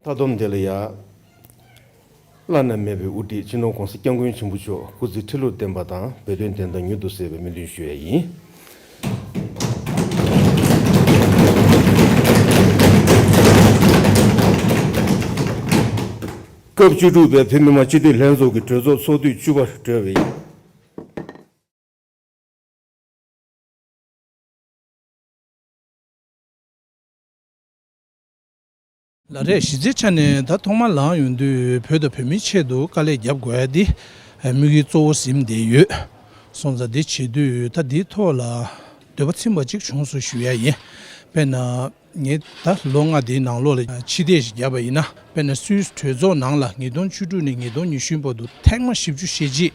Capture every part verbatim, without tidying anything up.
ཁ་སྡོམ་དེ་ལ་ཡ། བླ་ན་མེད་པའི་དབུ་ཁྲིད་སྤྱི་ནོར་༸གོང་ས་༸སྐྱབས་མགོན་ཆེན་པོ་མཆོག་སྐུ་ཚེ་ཁྲི་ལོར་བརྟན་པ་དང་བོད་དོན་བདེན་མཐའ་མྱུར་དུ་གསལ་བའི་སྨོན་འདུན་ཞུ་ཡ་ཡིན། སྐབས་བཅུ་དྲུག་པའི་བོད་མི་མང་སྤྱི་འཐུས་ལྷན་ཚོགས་ཀྱི་གྲོས་ཚོགས་ཚོགས་དུས་བཅུ་པ་གྲོལ་བ་ཡིན། ལགས་རེད། གཞི་རྩའི་ཆ་ནས་ད་ཐོག་མར་ལངས་ཡོང་དུས་བོད་དང་བོད་མིའི་ཆེད་དུ་དཀའ་ལས་རྒྱབ་དགོས་ཡ་འདི་དམིགས་ཡུལ་གཙོ་བོ་ཟིན་བསྡད་ཡོད། སོང་ཙང་འདི་བྱེད་དུས་ད་འདིའི་ཐོག་ལ་འདོད་པ་ཚིམ་པ་ཅིག་བྱུང་སོང་ཞུ་ཡ་ཡིན། དཔེར་ན། ངས་ད་ལོ་ལྔ་འདིའི་ནང་ལོགས་ལ་ཕྱི་བལྟས་ཤིག་བརྒྱབ་པ་ཡིན་ན། དཔེར་ན་སུད་སི་གྲོས་ཚོགས་ནང་ལ་ཉིས་སྟོང་བཅུ་དྲུག་ནས་ཉིས་སྟོང་ཉི་ཤུ་བར་དུ་ཐེངས་མ་བཞི་བཅུ་ཞེ་གཅིག་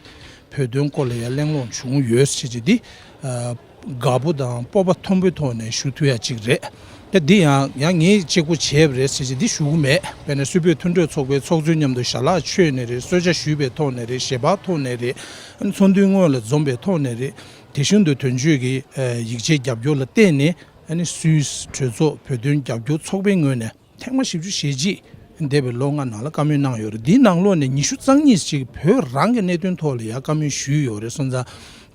བོད་དོན་སྐོར་ལ་ཡང་གླེང་སློང་བྱུང་ཡོད་ཟེར་གྱི་འདི། ཨ། དགའ་པོ་དང་སྤོབས་པ་མཐོན་པོའི་ཐོག་ནས་ཞུ་ཐུབ་ཡ་གཅིག་རེད། ད་འདི་ཡང་ཡང་ངས་གཅིག་པོ་བྱས་པ་རེད་ཟེར་གྱི་འདི་ཞུ་གི་མེད། དཔེར་ན་སུད་བོད་མཐུན་གྲོས་ཚོགས་པའི་ཚོགས་གཙོའི་མཉམ་དུ་ཞལ་ལག་མཆོད་ནས་རེད། གསོལ་ཇ་ཞུས་པའི་ཐོག་ནས་རེད། ཞལ་པར་ཐོག་ནས་རེད། ཚོགས་འདུའི་སྔོན་ལ་འཛོམས་པའི་ཐོག་ནས་རེད། དེ་བཞིན་དུ་དོན་གཅོད་ཀྱི་ཡིག་ཆའི་རྒྱབ་སྐྱོར་ལ་བརྟེན་ནས། ཨ་ནི་སུད་སི་གྲོས་ཚོགས་བོད་དོན་རྒྱབ་སྐྱོར་ཚོགས་པའི་ངོས་ནས་ཐེངས་མ་བཞི་བཅུ་ཞེ་གཅིག་འདས་པའི་ལོ་ལྔ་ནང་ལ་བཀའ་མོལ་གནང་ཡོད་རེད། འདིའི་ནང་ལོགས་ནས་ཉི་ཤུ་རྩ་གཉིས་ཅིག་བོད་རང་གི་གནད་དོན་ཐོག་ལ་ཡང་བཀའ་མོལ་ཞུས་ཡོད་རེད། སོང་ཙང་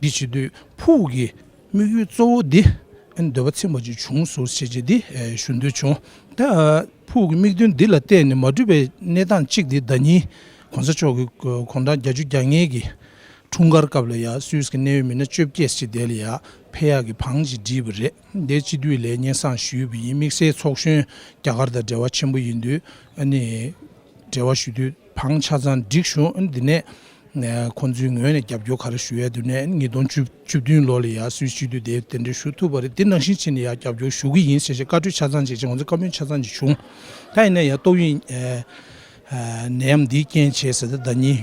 འདི་བྱེད་དུས་ཕུགས་ཀྱི་དམིགས་ཡུལ་གཙོ་བོ་འདི་ཨ་ནི་འདོད་པ་ཚིམ་པ་ཅིག་བྱུང་སོང་ཟེར་གྱི་འདི་ཞུ་འདོད་བྱུང་། ད་ཕུགས་ཀྱི་དམིགས་དོན་འདི་ལ་བརྟེན་ནས་མ་འགྲུབ་པའི་གནས་སྟངས་གཅིག་འདི་ཟླ་ཉིན་གོང་ས་མཆོག་གི་དགུང་གྲངས་བརྒྱད་ཅུ་གྱ་ལྔའི་གི་འཁྲུངས་སྐར་སྐབས་ལ་ཡང་སུད་སི་གི་གནད་ཡོད་མི་སྣ་བཅོ་བརྒྱད་ཅིག་དེ་ལ་ཡང་ཕེབས་ཡག་གི་བང་ཅིག་བསྒྲིགས་པ་རེད། དེ་སྤྱི་འཐུས་ལ་སྙན་སེང་ཞུས་པ་ཡིན། དམིགས་བསལ་ཚོགས་གཞོན་རྒྱ་གར་དང་འབྲེལ་བ་ཆེན་པོ་ཡིན་དུས་ཨ་ནི་འབྲེལ་བ་ཞུ་དུས་བང་ཆ་ཚང་བསྒྲིགས་བྱུང་། ཨ་ནི་འདི་ནས་ཁོང་ཚོའི་ངོས་ནས་རྒྱབ་སྐྱོར་ག་རེ་ཞུ་ཡ་འདུག་ནས་ཉིས་སྟོང་བཅུ་བདུན་ལོ་ལ་ཡང་སུད་སི་སྤྱི་འཐུས་དེ་གདན་འདྲེན་ཞུ་ཐུབ་པ་རེད། དེ་ནང་བཞིན་བྱས་ནས་ཡང་རྒྱབ་སྐྱོར་ཞུ་གི་ཡིན་ཟེར་བྱས་བཀའ་འཁྲོལ་ཆ་ཚང་ཅིག་བྱས། ང་ཚོ་བཀའ་མོལ་ཆ་ཚང་ཅིག་བྱུང་། ད་ཡིན་ན་ཡང་ཏོག་དབྱིབས་ནད་ཡམས་འདིའི་རྐྱེན་བྱས་ཟེར་ཏེ་ཟླ་ཉིན་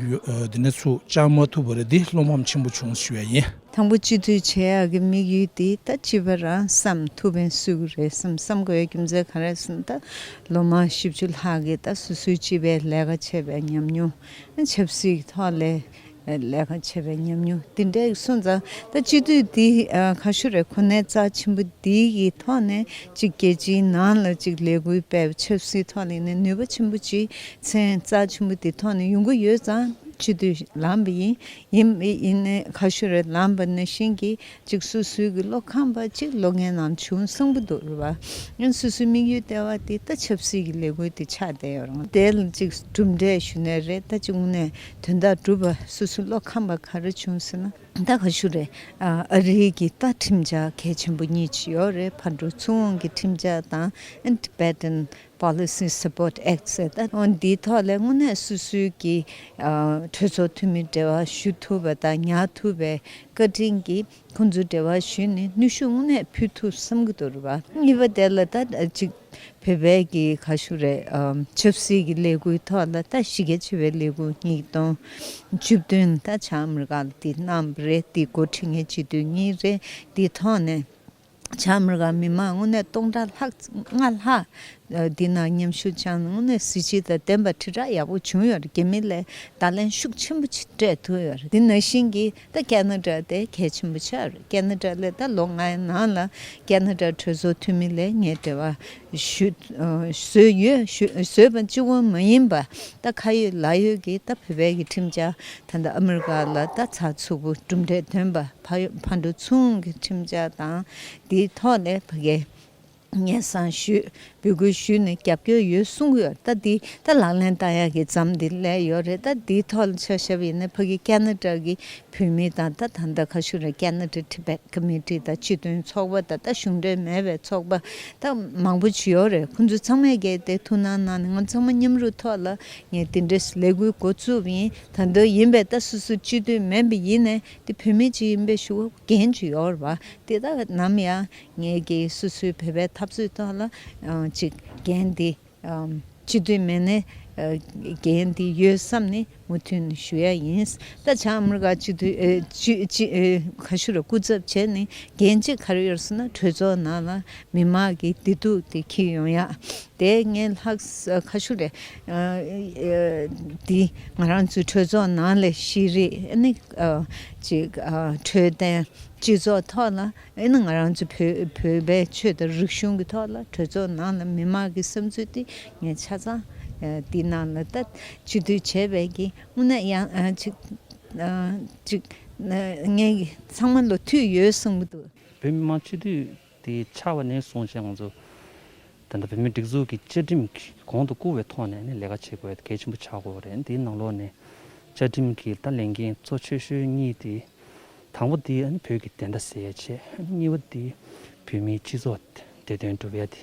འདི་ནས་ཚུར་བཅར་མ་ཐུབ་པ་རེད། འདི་བློ་ཕམ་ཆེན་པོ་བྱུང་ཞུ་ཡ་ཡིན། དང་པོ་སྤྱི་འཐུས་བྱེད་ཡག་གི་དམིགས་ཡུལ་དེ་ད་སྤྱི་པ་རང་བསམ་ཐུབ་པའི་སུ་རེད་བསམ། བསམ་དགོས་རྒྱུ་མཚན་ག་རེ་ཟེར་ན། ད་ལོ་མང་བཞི་བཅུ་ལྷག་གི་ད་སོ་སོའི་སྤྱི་པའི་ལས་ཀ་བྱས་པའི་ཉམས་མྱོང་། ཆབ་སྲིད་ཐོག་ལས་ལས་ཀ་བྱས་པའི་ཉམས་མྱོང་དེ་འདྲ་སོང་ཙང་། ད་སྤྱི་འཐུས་འདི་ག་ཞུ་རེད། གོ་གནས་རྩ་ཆེན་པོ་འདི་གི་ཐོག་ནས་ཅིག་རྒྱལ་སྤྱིའི་ནང་ལ་ཅིག་ལས་འགུལ་སྤེལ། ཆབ་སྲིད་ཐོག་ལ་ཡིན་ན་ནུས་པ་ཆེན་པོ་ཅིག་མཚན་རྩ་ཆེན་པོ་འདི་ཐོག་ནས་ཡོང་གི་ཡོད་ཙང་སྤྱི་འཐུས་ལངས་པ་ཡིན། ཡིན་ཡིན་ནའི་ག་ཞུ་རེད། ལངས་པ་ནང་བཞིན་གྱི་ཅིག་སོ་སོའི་གི་བློ་ཁེངས་པ་ཅིག་ལོ་ལྔའི་ནང་བྱུང་སོང་གི་འདུག་རེད་པ། ཡང་སོ་སོའི་དམིགས་ཡུལ་ལྟེ་བ་དེ་ད་ཆབ་སྲིད་ཀྱི་ལས་འགུལ་དེ་ཆགས་བསྡད་ཡོད་རེད། དེ་ལ་ཅིག་གྲུབ་འབྲས་ཞུ་ནའི་རེད། ད་ཅིག་དངོས་གནས་དོན་དག་གྲུབ་པ། སོ་སོའི་བློ་ཁེངས་པ་ག་རེ་བྱུང་ཟེར་ན། ད་ག་ཞུ་རེད། ཨ་རིའི་གི་ད་ཁྲིམས་འཆར་གལ་ཆེན་པོ་གཉིས་ཅིག་ཡོད་རེད། ཕར་འགྲོ་ཚུར་འོང་གི་ཁྲིམས་འཆར་དང་། ཨ་Tibetan Policy Support Act ཟེར། ད་འོ་འདིའི་ཐོག་ལ་དངོས་གནས་སོ་སོའི་གི་ཨ་གྲོས་ཚོགས་འཐུས་མི་འབྲེལ་བ་ཞུ་ཐུབ་པ་དང་ཉར་ཐུབ་པའི་བཀའ་དྲིན་གྱིས་ཁོང་ཚོ་འབྲེལ་བ་ཞུས་ནས་ནུས་ཤུགས་དངོས་གནས་ཕུལ་ཐུབ་བསམ་གྱི་འདུག་རེད་པ། གཉིས་པ་དེ་ལ་ད་ཅིག་བོད་པའི་གི་ག་ཞུ་རེད། ཨམ་ཆབ་སྲིད་ཀྱི་ལས་འགུལ་ཐོག་ལ་ད་གཞི་རྒྱ་ཆེ་བའི་ལས་འགུལ་ཉིས་སྟོང་བཅུ་བདུན་ད་བྱང་ཨ་མི་རི་ཀ་ལ་དེ་གནང་བ་རེད། དེ་འགོ་ཁྲིད་མཁན་སྤྱི་འཐུས་གཉིས་རེད། དེའི་ཐོག་ནས་བྱང་ཨ་མི་རི་ཀ་མི་མང་དངོས་གནས་སྟོང་ཕྲག་ལྷག་ལྔ་ལྷག་འདི་ནང་མཉམ་ཞུགས་བྱུང་། དངོས་གནས་གཟི་བརྗིད་དང་ལྡན་པ་དྲིལ་བསྒྲགས་ཡག་པོ་བྱུང་ཡོད་རེད། རྒྱ་མི་ལ་བརྡ་ལན་ཤུགས་ཆེན་པོ་ཅིག་སྤྲད་ཐུབ་ཡོད་རེད། འདི་ནང་བཞིན་གྱི་ད་ཁེ་ན་ཌ་དེ་གལ་ཆེན་པོ་ཆགས་རེད། ཁེ་ན་ཌ་ལ་ད་ལོ་ལྔའི་ནང་ལ་ཁེ་ན་ཌ་གྲོས་ཚོགས་འཐུས་མི་ལ་ངས་འབྲེལ་བ་ཞུ་ཨ་བཟོས་ཡོད། ཞུ་བཟོས་པ་གཅིག་པོ་མ་ཡིན་པ། ད་ཁ་ཡོད་ལག་ཡོད་ཀྱི་ད་བོད་པའི་གི་ཁྲིམས་འཆར་ད་ལྟ་ཨ་མི་རི་ཀ་ལ་ད་ཚགས་ཚུད་པོ་གྲུབ་འབྲས་ཐོན་པ། ཕ་ཕར་འགྲོ་ཚུར་འོང་གི་ཁྲིམས་འཆར་དང་། དེའི་ཐོག་ལ་ཕ་གི་སྙན་སེང་ཞུས། འབོད་སྐུལ་ཞུས་ནས་རྒྱབ་སྐྱོར་ཡོད་གསུང་གི་ཡོད། ད་འདི་ད་ལག་ལེན་བསྟར་ཡག་གི་མཚམས་འདི་སླེབས་ཡོད་རེད། ད་འདིའི་ཐོག་ལ་ཆ་བཞག་པ་ཡིན་ན་ཕ་གི་ཁེ་ན་ཌ་གི་བོད་མི་དང་། ད་ད་ལྟ་ག་ཞུ་རེད། ཁེ་ན་ཌ་ཊི་བེཊ་ཀོ་མི་ཊི་དང་སྤྱི་མཐུན་ཚོགས་པ་དང་། ད་གཞུང་འབྲེལ་མེད་པའི་ཚོགས་པ་ད་མང་པོ་ཅིག་ཡོད་རེད། ཁོང་ཚོ་ཚང་མས་གལ་ཏེ་ཐུགས་སྣང་གནང་ནས་ང་ཚང་མ་མཉམ་རུབ་ཐོག་ལ་ངས་དེ་འདྲའི་ལས་འགུལ་འགོ་བཙུགས་པ་ཡིན། ད་དུང་ཡིན་པས་ད་སོ་སོ་སྤྱི་འཐུས་མིན་པ་ཡིན་ནའི་དེ་བོད་མི་ཅིག་ཡིན་པའི་ཞུ་བ་འགན་ཅིག་ཡོད་རེད་པ། དེ་ད་ནམ་ཡང་ངས་ཀྱི་སོ་སོའི་བོད་པའི་འཐབ་རྩོད་ཐོག་ལ་ཅིག་འགན་དེ་སྤྱི་འཐུས་མིན་ནའི་འགན་དེ་ཡོད་བསམ་ནས་མུ་མཐུད་ནས་ཞུ་ཡ་ཡིན། ད་བྱང་ཨ་མི་རི་ཀ་སྤྱི་འཐུས་ཨེ་སྤྱི་སྤྱི་ཨེ་ག་ཞུ་རེད། སྐུ་ཚབ་བྱས་ནས་འགན་ཅིག་ག་རེ་ཡོད་ཟེར་ན། གྲོས་ཚོགས་ནང་ལ་མི་མང་གི་བདེ་སྡུག་དེ་འཁྱེར་ཡོང་ཡ། དེ་ངས་ལྷག་ས་ག་ཞུ་རེད། ཨ་ཨ་འདི་ང་རང་ཚོའི་གྲོས་ཚོགས་ནང་ལ་ཤེས་རིག་ཨ་ནི་ཨ་ཅིག་ཨ་འཕྲོད་བསྟེན་སྤྱི་ཚོགས་ཐོག་ལ། ཨ་ནི་ང་རང་ཚོ་བོད་བོད་པའི་ཆོས་དང་རིག་གཞུང་གི་ཐོག་ལ་གྲོས་ཚོགས་ནང་ལ་མི་མང་གི་བསམ་ཚུལ་དེ་ངས་ཆ་ཚང་ ཨ་འདི་ནང་ལ་ད་སྤྱི་འཐུས་བྱས་པའི་གི་དངོས་གནས་ཡང་ཨ་ཅིག་ཨ་ཅིག་ངས་ཚང་མ་ལོ་མཐུད་ཡོད་གསུང་གི་འདུག་བོད་མི་མང་སྤྱི་འཐུས་དེ་ཆགས་པ་ནས་བཟུང་བྱས་ང་ཚོ་ད་ལྟ་བོད་མིའི་སྒྲིག་འཛུགས་ཀྱི་བཅའ་ཁྲིམས་ཀྱི་གོང་དུ་བཀུར་བའི་ཐོག་ནས་ནི་ལས་ཀ་བྱེད་དགོས་གལ་ཆེན་པོ་ཆགས་ཀྱི་ཡོད་རེད། འདིའི་ནང་ལོགས་ནས་བཅའ་ཁྲིམས་ཀྱི་ད་ལས་འགན་གཙོ་ཆེ་ཤོས་གཉིས་དེ། དང་པོ་དེ་ཨ་ནི་བོད་ཀྱི་བདེན་མཐའ་གསལ་ཡ་བྱས། ཨ་ནི་གཉིས་པ་དེ་བོད་མིའི་སྤྱི་ཚོགས་བདེ་དོན་སྒྲུབ་ཡ་དེ།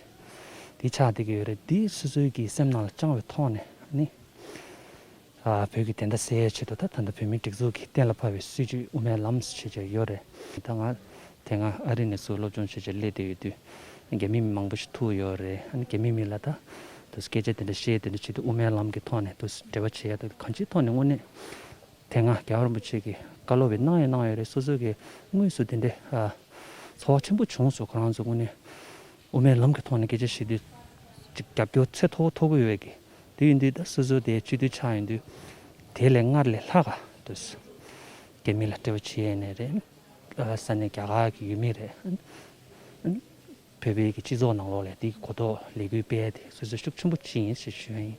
དེ་ཆགས་བསྡད་ཀྱི་ཡོད་རེད། དེ་སོ་སོའི་གི་སེམས་ནང་ལ་བཅངས་པའི་ཐོག་ནས་ཨ་ནི། ཨ་བོད་ཀྱི་བདེན་མཐའ་གསལ་ཡ་ཆེད་དུ་ད་ད་ལྟ་བོད་མིའི་སྒྲིག་འཛུགས་ཀྱིས་གཏན་ལ་ཕབ་པའི་སྲིད་བྱུས་དབུ་མའི་ལམ་ཞེས་བྱ་ཡོད་རེད། ད་ང་དེ་སྔ་ཨ་རི་ནས་ཚུར་སློབ་སྦྱོང་བྱས་བྱས་སླེབས་བསྡད་ཡོད་དུས། རྒྱ་མི་མི་མང་པོ་ཞིག་ཐུག་ཡོད་རེད། ཨ་ནི་རྒྱ་མི་མི་ལ་ད་དུ་སྐད་ཆ་དེ་འདྲ་བཤད་དེ་འདྲ་བྱེད་དུས་དབུ་མའི་ལམ་གྱི་ཐོག་ནས་དུ་འབྲེལ་བ་བྱེད་ཡ་དུ་གང་ཅིའི་ཐོག་ནས་དངོས་གནས། དེ་སྔ་རྒྱལ་བ་རིན་པོ་ཆེ་གིས་བཀའ་སློབ་པའི་གནང་ཡང་གནང་ཡོད་རེད། སོ་སོ་གི་དངོས་སུ་དེ་འདྲའི་ཨ་ཚོར་བ་ཆེན་པོ་བྱུང་སོང་། ཁོ་རང་ཚོ་དངོས་གནས་དབུ་མའི་ལམ་གྱི་ཐོག་ནས་སྐད་ཆ་བཤད་དུས་ཅིག་རྒྱབ་སྐྱོར་ཚད་མཐོ་པོ་ཐོབ་ཀྱི་ཡོད་གི། དེ་ཡིན་དུས་ད་སོ་སོ་དེ་སྤྱི་འཐུས་ཆགས་ཡོང་དུས་དེ་ལས་སྔར་ལས་ལྷག་ག་དུས་རྒྱ་མི་ལ་འབྲེལ་བ་བྱེད་ཡས་ནས་རེད། ས་གནས་རྒྱ་གར་གྱི་ཡུལ་མི་རེད། བོད་པའི་གི་སྤྱི་ཚོགས་ནང་ལོགས་ལ་དེའི་གོ་རྟོགས་ལས་འགུལ་སྤེལ་ཏེ་སོ་སོའི་ཤུགས་ཆེན་པོ་ཅིག་ཡིན་ཞེས་ཞུ་ཡ་ཡིན།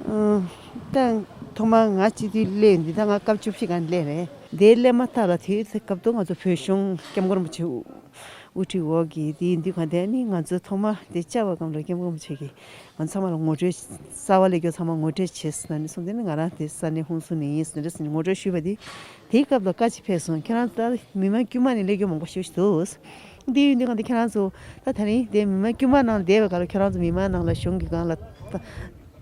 ཨ་ད་ཐོག་མར་ང་སྤྱི་འཐུས་སླེབས་འདི་ད་ང་སྐབས་བཅུ་བཞི་གང་སླེབས་རེད། དེ་སླེབས་མ་ཐག་ལ་དེའི་སྐབས་དུ་ང་ཚོ་བོད་གཞུང་སྐྱབས་མགོན་རིན་པོ་ཆེ་དབུ་ཁྲིད་འོག་གི་དེ་ཡིན་དུས་གང་དེ་ནི་ང་ཚོ་ཐོག་མ་དེ་བཅར་བ་སྒང་ལ་སྐྱབས་མགོན་རིན་པོ་ཆེ་གིས་ང་ཚོ་ཚང་མ་ལ་ངོ་སྤྲོད་གསར་པ་སླེབས་མཁན་ཚང་མ་ངོ་སྤྲོད་བྱེད་ཟེར་ནས་གསུངས། དེ་ནི་ང་རང་དེ་ས་གནས་ཧུན་སུར་ནས་ཡིན་ཟེར་ནས་ངོ་སྤྲོད་ཞུས་པ་དེ། དེའི་སྐབས་ལ་བཀའ་ཅིག་ཕེབས་སོང་། ཁྱེད་རང་ཚོ་ད་མི་མང་དཀྱུས་མ་ནས་སླེབས་མཁན་མང་པོ་ཞེ་པོ་ཞིག་འདུག་འདི་ཡིན་དུས་གང་དེ་ཁྱེད་རང་ཚོ་ད་དེ་རིང་དེ་མི་མང་དཀྱུས་མ་ནང་བསྡད་པའི་སྐབས་ལ་ཁྱེད་རང་ཚོ་མི་མང་ནང་ལ་གཞུང་གི་སྒང་ལ་ད་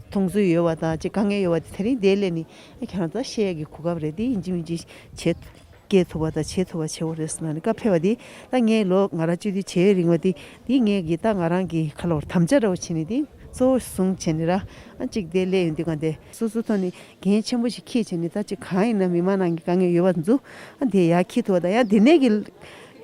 མཐོང་ཚུལ་ཡོད་པ་དང་ཅིག་དཀའ་ངལ་ཡོད་པ་དེ་དེ་རིང་དེ་སླེབས་ནས་ཁྱེད་རང་ཚོ་བཤད་ཡག་གི་གོ་སྐབས་རེད། དེ་ཡིན་གཅིག་མིན་གཅིག་བྱེད་སྐྱེལ་ཐུབ་པ་དང་བྱེད་ཐུབ་པ་བྱེད་འོ་རེད་ཟེར་ནས་བཀའ་ཕེབས་པ་དེ་ད་ངས་ལོ་ང་རང་སྤྱི་འཐུས་བྱེད་རིང་བ་དེ་དེ་ངས་གི་ད་ང་རང་གི་ཁ་ལོར་དམ་བཅའ་འདྲ་བོ་བྱས་ནས་དེ་གཙོ་བོ་བཟུང་བྱས་ནས་ར་ཨ་ཅིག་དེ་སླེབས་ཡོང་དུས་གང་དེ་སོ་སོ་ཐོག་ནས་འགན་ཆེན་པོ་ཞིག་འཁྱེར་བྱས་ནས་ད་ཅིག་གང་ཡིན་ན་མི་མང་ནང་གི་དཀའ་ངལ་ཡོད་པ་ཚོ་ཨ་དེ་ཡར་འཁྱེར་ཐུབ་པ་དང་ཡང་དེ་ནས་གི་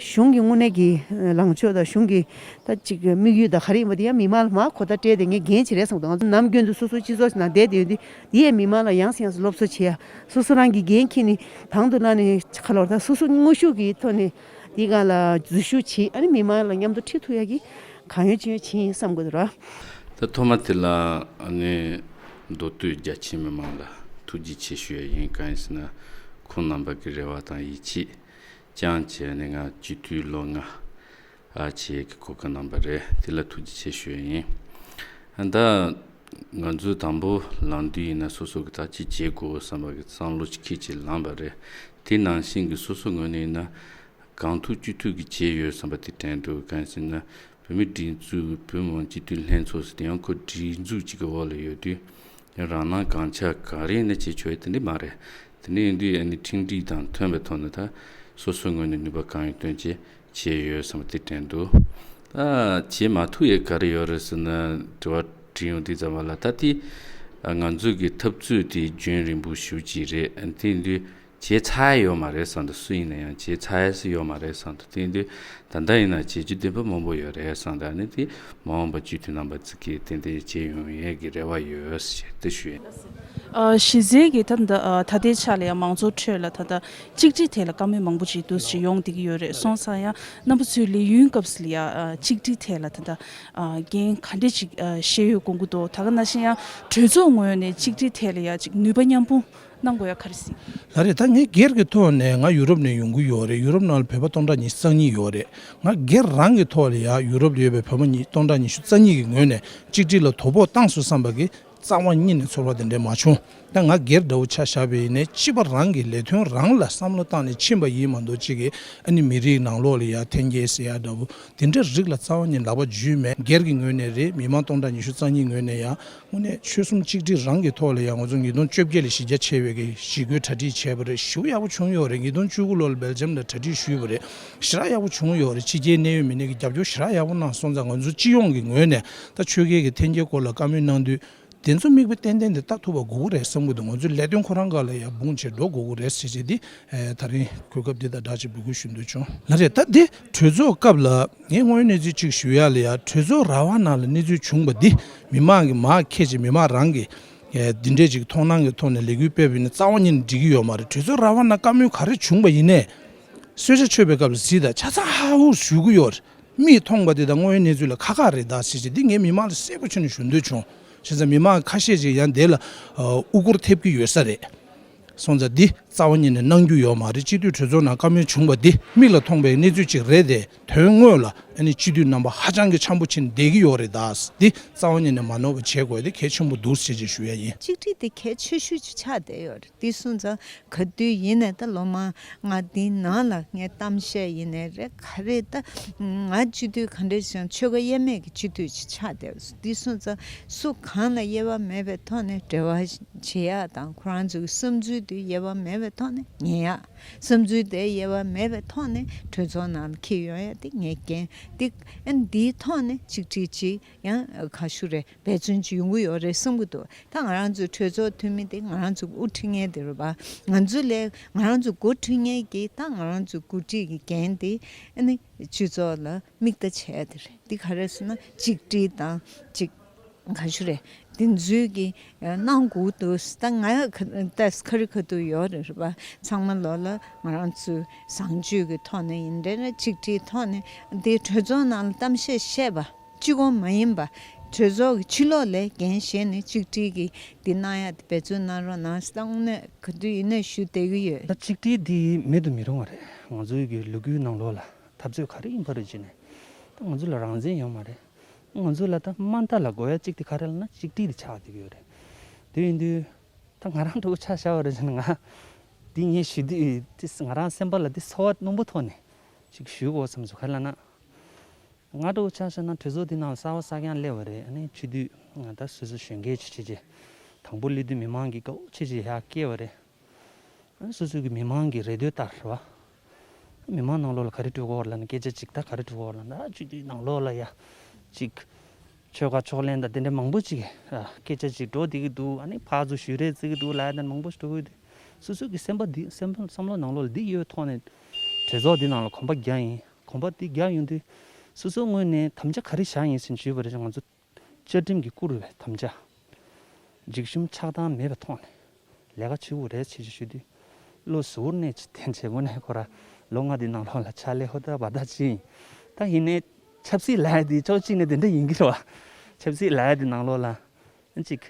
གཞུང་གི་དངོས་གནས་ཀྱི་ལངས་ཕྱོགས་དང་གཞུང་གི་ད་ཅིག་དམིགས་ཡུལ་དང་ག་རེ་ཡིན་པ་དེ་ཡང་མི་མང་ལ་མར་གོ་བརྡ་སྤྲད་དེ་ངས་འགན་བྱེད་རེད་བསམ་གི་འདུག་ང་ཚོ་ནམ་རྒྱུན་དུ་སོ་སོ་སྤྱི་ཚོགས་ནང་བསྡད་དེ་ཡོད་དུས་དེ་ཡང་མི་མང་ལ་ཡང་སེ་ཡང་སེ་སློབ་གསོ་བྱེད་ཡ། སོ་སོ་རང་གི་འགན་འཁྱེར་ནས་དང་དུ་བླངས་ནས་ཁ་ལོར་ད་སོ་སོ་དངོས་ཤུགས་ཀྱི་ཐོག་ནས་དེའི་སྒང་ལ་འཛུལ་ཞུགས་བྱེད། ཨ་ནི་མི་མང་ལ་མཉམ་དུ་ཁྲིད་ཐུབ་ཡ་གི་གང་ཡོད་ཅི་ཡོད་བྱེད་ཡིན་བསམ་གི་འདུག་ར། ད་ཐོག་མ་དེ་ལ་ཨ་ནི་མདོ་སྟོད་རྒྱ་ཆེའི་མི་མང་ལ་ཐུགས་རྗེ་ཆེ་ཞུ་ཡ་ཡིན། གང་ཡིན་ཟེར་ན་ཁོང་རྣམ་པ་གི་རེ་བ་དང་ཡིད་ཆེས་བཅངས་བྱས་ནས་ང་སྤྱི་འཐུས་ལོ་ལྔ་ཨ་བྱེད་ཀྱི་གོ་སྐབས་གནང་པ་རེད། དེ་ལ་ཐུགས་རྗེ་ཆེ་ཞུ་ཡ་ཡིན། ད་ང་ཚོས་དང་པོ་ལངས་དུས་ཡིན་ན་སོ་སོ་གི་ད་ཅི་བྱེད་དགོས་བསམ་པ་གི་བསམ་བློ་ཅིག་འཁྱེར་བྱས་ལངས་པ་རེད། དེ་ནང་བཞིན་གི་སོ་སོ་ངོས་ནས་ཡིན་ན་གང་ཐུབ་ཅི་ཐུབ་ཀྱི་བྱས་ཡོད་བསམ་པ་དེ་དྲན་འདུག་གང་ཟེར་ན་བོད་མི་སྒྲིག་འཛུགས་བོད་མི་མང་སྤྱི་འཐུས་ལྷན་ཚོགས་ཟེར་དེ་ཡང་ཁོ་སྒྲིག་འཛུགས་གཅིག་གི་འོག་ལ་ཡོད་དུས་རང་སྣང་གང་ཆགས་ག་རེ་ཡིན་ན་བྱེད་ཆོག་ཡ་དེ་འདྲ་མ་རེད། དེ་འདྲ་ཡིན་དུས་ཨ་ནི་ཁྲིམས་སྒྲིག་དང་མཐུན་པའི་ཐོག་ནས་ད་སོ་སོའི་ངོས་ནས་ནུས་པ་གང་ཡོད་བཏོན་བྱས་བྱས་ཡོད་བསམ་པ་དེ་དྲན་འདུག་ད་བྱེད་མ་ཐུབ་ཡས་ག་རེ་ཡོད་རེད་ཟེར་ན་དྲི་བ་དྲིས་ཡོང་དུས་ཙམ་པ་ལ་ད་དེ་ང་ཚོ་གི་འཐབ་རྩོད་དེ་རྒྱུན་རིང་པོ་ཞེ་པོ་ཅིག་རེད། དེ་ཡིན་དུས་བྱས་ཚར་ཡས་ཡོད་མ་རེད་བསམ་འདུག་སུ་ཡིན་ན་ཡང་བྱས་ཚར་ཡས་སུ་ཡོད་མ་རེད་བསམ་འདུག་དེ་ཡིན་དུས་ད་ལྟ་ཡིན་ན་བྱེད་རྒྱུ་བདེན་པ་མང་པོ་ཡོད་རེད་བསམ་འདུག་ཨ་ནི་དེ་མ་འོངས་པ་སྤྱི་འཐུས་རྣམ་པ་ཚོ་གིས་ཏན་ཏན་བྱེད་ཡོང་ཡས་ཀྱི་རེ་བ་ཡོད་ཞེས་དེ་ཞུ་ཡིན། ཨ་གཞི་རྩའི་གི་ད་ལྟ་ཨ་ད་ལྟའི་ཆ་ལ་ཡང་མང་ཚོགས་ཁྲོད་ལ་ད་ལྟ་གཅིག་སྒྲིལ་ཐད་ལ་བཀའ་མོལ་མང་པོ་ཅིག་འདུག་ཅིག་ཡོང་བསྡད་ཀྱི་ཡོད་རེད། སོང་ཙང་ཡང་རྣམ་པ་ཚོའི་ལས་ཡུན་སྐབས་སུ་ལ་ཡང་ཨ་གཅིག་སྒྲིལ་ཐད་ལ་ད་ལྟ་ཨ་འགན་ག་འདྲས་ཅིག་ཨ་བཞེས་ཡོད་དགོངས་ཀྱི་འདུག་ད་ག་ནང་བཞིན་ཡང་གྲོས་ཚོགས་ངོས་ནས་གཅིག་སྒྲིལ་ཐད་ལ་ཡང་ཅིག་ནུས་པ་མཉམ་སྤུངས་གནང་དགོས་ཡ་ག་རེ་ཟིན། ལགས་རེད། ད་ངས་སྒེར་གྱི་ཐོག་ནས་ང་ཡུ་རོབ་ནས་ཡོང་གི་ཡོད་རེད། ཡུ་རོབ་ནང་ལ་བོད་པ་སྟོང་ཕྲག་ཉི་ཤུ་རྩ་གཉིས་ཡོད་རེད། ང་སྒེར་རང་གི་ཐོག་ལ་ཡང་ཡུ་རོབ་ལ་ཡོད་པའི་བོད་པ་ཉི་སྟོང་ཕྲག་ཉི་ཤུ་རྩ་གཉིས་ཀྱི་ངོས་ནས་གཅིག་སྒྲིལ་ལ་དོ་ཕོག་བཏང་སོང་བསམ་པ་གི་རྩ་བ་ཉིད་ནས་ཚོར་བ་དེ་འདྲ་མ་བྱུང་། ད་ང་སྒེར་འདྲ་བོ་ཆ་བཞག་པ་ཡིན་ནའི་སྤྱི་པ་རང་གི་ལས་དོན་རང་ལ་བསམ་བློ་བཏང་ནས་ཕྱིན་པ་ཡིན་མ་གཏོགས་གཅིག་གི་ཨ་ནི་མི་རིགས་ནང་ལོགས་ལ་ཡང་འཐེན་འཁྱེར་ཟེར་ཡ་འདྲ་བོ་དེ་འདྲ་རིགས་ལ་རྩ་བ་ཉིད་ལག་པ་འཇུས་མེད། སྒེར་གྱི་ངོས་ནས་རེད། མི་མང་སྟོང་ཕྲག་ཉི་ཤུ་རྩ་གཉིས་ངོས་ནས་ཡང་དངོས་གནས་ཆོལ་གསུམ་གཅིག་སྒྲིལ་རང་གི་ཐོག་ལ་ཡང་ང་ཚོ་ཉིས་སྟོང་བཅོ་བརྒྱད་ལ་གཞི་རྒྱ་ཆེ་བའི་གི་ཞི་རྒོལ་གྲ་སྒྲིག་བྱས་པ་རེད། ཞེ་པོ་ཡག་པོ་བྱུང་ཡོད་རེད། ཉིས་སྟོང་བཅུ་དགུ་ལོ་ལ་སྦེལ་ཇམ་ལ་གྲ་སྒྲིག་ཞུས་པ་རེད། ཞེ་དྲག་ཡག་པོ་བྱུང་ཡོད་རེད། ཕྱི་རྒྱལ་གནད་ཡོད་མི་སྣ་གི་རྒྱབ་སྐྱོར་ཞེ་དྲག་ཡག་པོ་གནང་སོང་ཙང་ང་ཚོ་སྤྱི་ཡོངས་ཀྱི་ངོས་ནས་ད་ཆོལ་ཁའི་གི་འཐེན་འཁྱེར་སྐོར་ལ་བཀའ་མོལ་གནང་དུས། དེ་ཚོ་དམིགས་པ་ཏན་ཏན་དེ་ལྟ་ཐུབ་པ་དགོས་ཀྱི་རེད་བསམ་གྱི་འདུག་ང་ཚོའི་ལས་དོན་ཁོ་རང་སྒང་ལ་ཡང་འབུངས་བྱས་འགྲོ་དགོས་ཀྱི་རེད་ཟེར་བྱས་འདི་ད་རིང་གོ་སྐབས་འདི་དང་སྦྲགས་བྱས་འབོད་སྐུལ་ཞུ་འདོད་བྱུང་། ལགས་རེད། ད་འདི་གྲོས་ཚོགས་སྐབས་ལ་ངས་དངོས་ཡོད་གནས་ཚུལ་གཅིག་ཞུ་ཡ་ལ་ཡང་གྲོས་ཚོགས་ར་བ་ནང་ལ་གནས་ཚུལ་བྱུང་བ་འདི་མི་མང་གིས་མར་ཁྱེར་བྱས་མི་མང་རང་གིས་འདི་འདྲས་ཅིག་མཐོང་སྣང་གི་ཐོག་ནས་ལས་འགུལ་སྤེལ་བ་ཡིན་ན་རྩ་བ་ཉིད་ནས་འགྲིག་གི་ཡོད་མ་རེད། གྲོས་ཚོགས་ར་བ་ནང་བཀའ་མོལ་ག་རེ་བྱུང་བ་ཡིན་ནའི་གསོལ་ཇ་མཆོད་པའི་སྐབས་ལ་གཟིགས་དང་ཆ་ཚང་ཧ་ཧུར་ཞུ་གི་ཡོད་རེད། མིས་མཐོང་བ་དེ་དང་དངོས་ཡོད་གནས་ཚུལ་ལ་ཁ་ཁ་རེད་ད་ཟེར་བྱས་འདི་ངས་མི་མང་ལ་གསལ་པོ་བྱས་ནས་ཞུ་འདོད་བྱུང་ བྱས་ཙང་མི་མང་ཁ་ཤས་ཅིག་ཡང་དེ་ལ་ཨ་དབུ་སྐོར་ཐེབས་ཀྱི་ཡོད་ས་རེད། སོང་ཙང་འདི་རྩ་བ་ཉིད་ནས་གནང་རྒྱུ་ཡོད་མ་རེད། སྤྱི་འཐུས་གྲོས་ཚོགས་ནང་བཀའ་མོལ་བྱུང་བ་འདི་མིག་ལ་མཐོང་པའི་གནས་ཚུལ་ཅིག་རེད་དེ། དོན་དངོས་ལ་ཨ་ནི་སྤྱི་འཐུས་རྣམ་པ་ཧ་ཅང་གི་འཆམ་པོ་ཕྱིན་བསྡད་ཀྱི་ཡོད་རེད་ད། འདི་རྩ་བ་ཉིད་ནས་མ་ནོར་བ་བྱེད་དགོས་དེ་གལ་ཆེན་པོ་འདུག་ཟེར་ཅིག་ཞུ་ཡ་ཡིན། གཅིག་སྒྲིལ་དེ་གལ་ཆེ་ཤོས་ཅིག་ཆགས་བསྡད་ཡོད་རེད། འདི་སོང་ཙང་ག་དུས་ཡིན་ནའི་ད་ལོ་མང་ང་འདི་ནང་ལ་ངའི་གཏམ་བཤད་ཡིན་ནའི་རེད། ག་རེ་ད་ང་སྤྱི་འཐུས་ག་འདྲ་ཞིག་ཆོལ་ཁ་དབྱེ་མེད་ཀྱི་སྤྱི་འཐུས་ཅིག་ཆགས་བསྡད་ཡོད། འདི་སོང་ཙང་སུ་གང་ལ་དབྱེ་བ་མེད་པའི་ཐོག་ནས་འབྲེལ་བ་བྱེད་ཡག་དང་ཁོ་རང་ཚོའི་བསམ་ཚུལ་དེ་དབྱེ་བ་མེད་པའི་ཐོག་ནས་ཉན་ཡག་བསམ་ཚུལ་དེ་དབྱེ་བ་མེད་པའི་ཐོག་ནས་གྲོས་ཚོགས་ནང་ལ་འཁྱེར་ཡོང་ཡ་དེ་ངས་འགན་དེ། ཨ་ནི་འདིའི་ཐོག་ནས་གཅིག་སྒྲིལ་གྱིས་ཡང་ག་ཞུ་རེད། འབད་བརྩོན་ཅིག་ཡོང་གི་ཡོད་རེད་བསམ་གྱི་འདུག་ད་ང་རང་ཚོའི་གྲོས་ཚོགས་འཐུས་མི་དེ་ང་རང་ཚོ་དབུ་ཁྲིད་མཁན་དེ་རེད་པ། ང་ཚོ་ལས་ང་རང་ཚོ་འགོ་ཁྲིད་མཁན་གྱིས་ད་ང་རང་ཚོའི་འགོ་ཁྲིད་ཀྱི་འགན་དེ་ཨ་ནི་སྤྱི་ཚོགས་ལ་མིག་ལྟ་བྱས་དེ་རེད། འདི་ག་རེ་ཟེར་ན་གཅིག་སྒྲིལ་དང་གཅིག་ག་ཞུ་རེད། འདི་ཚོའི་གི་གནང་དགོས་འདུག་ད་ང་ད་ཁ་རི་ཁ་ཐུག་ཡོད་རེད་རེད་པ། ཚང་མ་ལོ་ལ་ང་རང་ཚོའི་བཟང་སྤྱོད་ཀྱི་ཐོག་ནས་ཡིན་འདྲ་ན་གཅིག་སྒྲིལ་ཐོག་ནས་འདི་གྲོས་ཚོགས་ནང་ལ་གཏམ་བཤད་བཤད་པ། གཅིག་པོ་མ་ཡིན་པ། གྲོས་ཚོགས་ཀྱི་ཕྱི་ལོགས་ལ་འགན་བཞེས་ནས་གཅིག་སྒྲིལ་གྱིས་འདི་གནང་ཡ་དེ་འབད་བརྩོན་གནང་རོགས་གནང་ཟེར་དངོས་གནས་ག་དུས་ཡིན་ནའི་ཞུ་བསྡད་ཀྱི་ཡོད། ད་གཅིག་སྒྲིལ་འདི་མེད་དུ་མི་རུང་བ་རེད། ང་ཚོའི་གི་ལོ་རྒྱུས་ནང་ལོགས་ལ་འཐབ་རྩོད་ག་རེ་ཡིན་པ་རེད་བྱས་ནས་ད་ང་ཚོ་ལ་རང་བཙན་ཡོད་མ་རེད། ང་ཚོ་ལ་ད་དམའ་མཐའ་ལ་དགོས་ཡ་གཅིག་དེ་ག་རེ་ལབ་ན་གཅིག་སྒྲིལ་དེ་ཆགས་བསྡད་ཀྱི་ཡོད་རེད། དེ་ཡིན་དུས་ད་ང་རང་འདྲ་བོ་ཆ་བཞག་པ་རེད་བྱས་ན་ང་འདི་ངས་ཞུ་དུས་དེ་ང་རང་སེམས་པ་ལ་འདི་ཚོར་བ་རྣོན་པོ་ཐོག་ནས་ཅིག་ཞུ་དགོས་བསམ་སོང་། ག་རེ་ལབ་ན། ང་འདྲ་བོ་ཆ་བཞག་ན་གྲོས་ཚོགས་འདི་ནང་ལ་གསར་པ་གསར་རྐྱང་སླེབས་པ་རེད། ཨ་ནི་སྤྱི་འཐུས་ང་ད་སོ་སོ་གཞོན་སྐྱེས་ཆུ་ཆེ་ཆེ་དང་པོ་སླེབས་དུས་མི་མང་གིས་དགའ་བོ་ཆེ་ཆེ་ཡར་སྐྱེལ་བ་རེད། ཨ་ནི་སོ་སོ་གི་མི་མང་གི་རེ་འདོད་ལྟར་རེད་བ། མི་མང་ནང་ལོགས་ལ་ག་རེ་འགྲོ་གི་ཡོད་རེད་ལབ་ན་སྐད་ཆ་ཅིག་ད་ག་རེ་འགྲོ་གི་ཡོད་རེད་ལབ་ན་ད་སྤྱི་འཐུས་ནང་ལོགས་ལ་ཡ་ཅིག་ཆོལ་ཁ་ཕྱོགས་གླེང་དང་དེ་འདྲ་མང་པོ་ཅིག་སྐད་ཆ་ཅིག་འགྲོ་བསྡད་ཀྱི་འདུག་ཨ་ནི་ཕར་ཚུར་ཞུ་རེས་བརྩི་གི་འདུག་ལབ་ཡ་དང་མང་པོ་ཞིག་འགྲོ་གི་འདུག་སོ་སོ་གི་སེམས་པ་འདི་སེམས་པ་བསམ་བློ་ནང་ལོགས་ལ་འདི་ཡོད་ཐོག་ནས་གྲོས་ཚོགས་འདི་ནང་ལ་གོམ་པ་རྒྱག་ཡིན། གོམ་པ་འདི་རྒྱག་ཡོང་དུས་སོ་སོའི་ངོས་ནས་དམ་བཅའ་ག་རེ་བཞག་ཡིན་ཟེར་ཞུས་པ་རེད། ང་ཚོ་བཅའ་ཁྲིམས་ཀྱིས་བཀུར་བའི་དམ་བཅའ། འཇིགས་ཞུམ་ཆགས་སྡང་མེད་པའི་ཐོག་ནས་ལས་ཀ་བྱེད་དགོས་རེད་ཅེས་ཞུ་དུས། བློ་གཟུ་བོར་གནས་ཅི་དེ་བྱས་དངོས་གནས་ཁོ་ར་ལོ་ལྔ་འདི་ནང་ལོགས་ལ་ཕྱག་ལས་ཧུར་ཐག་འབད་ཐག་བྱས་ཡིན། ད་ཡིན་ནའི་ཆབ་སྲིད་ལབ་ཡ་འདི་ཕྱོགས་གཅིག་ནས་དེ་འདྲ་ཡིན་གྱི་རེད་བ། ཆབ་སྲིད་ལབ་ཡ་འདི་ནང་ལོགས་ལ་ཅིག་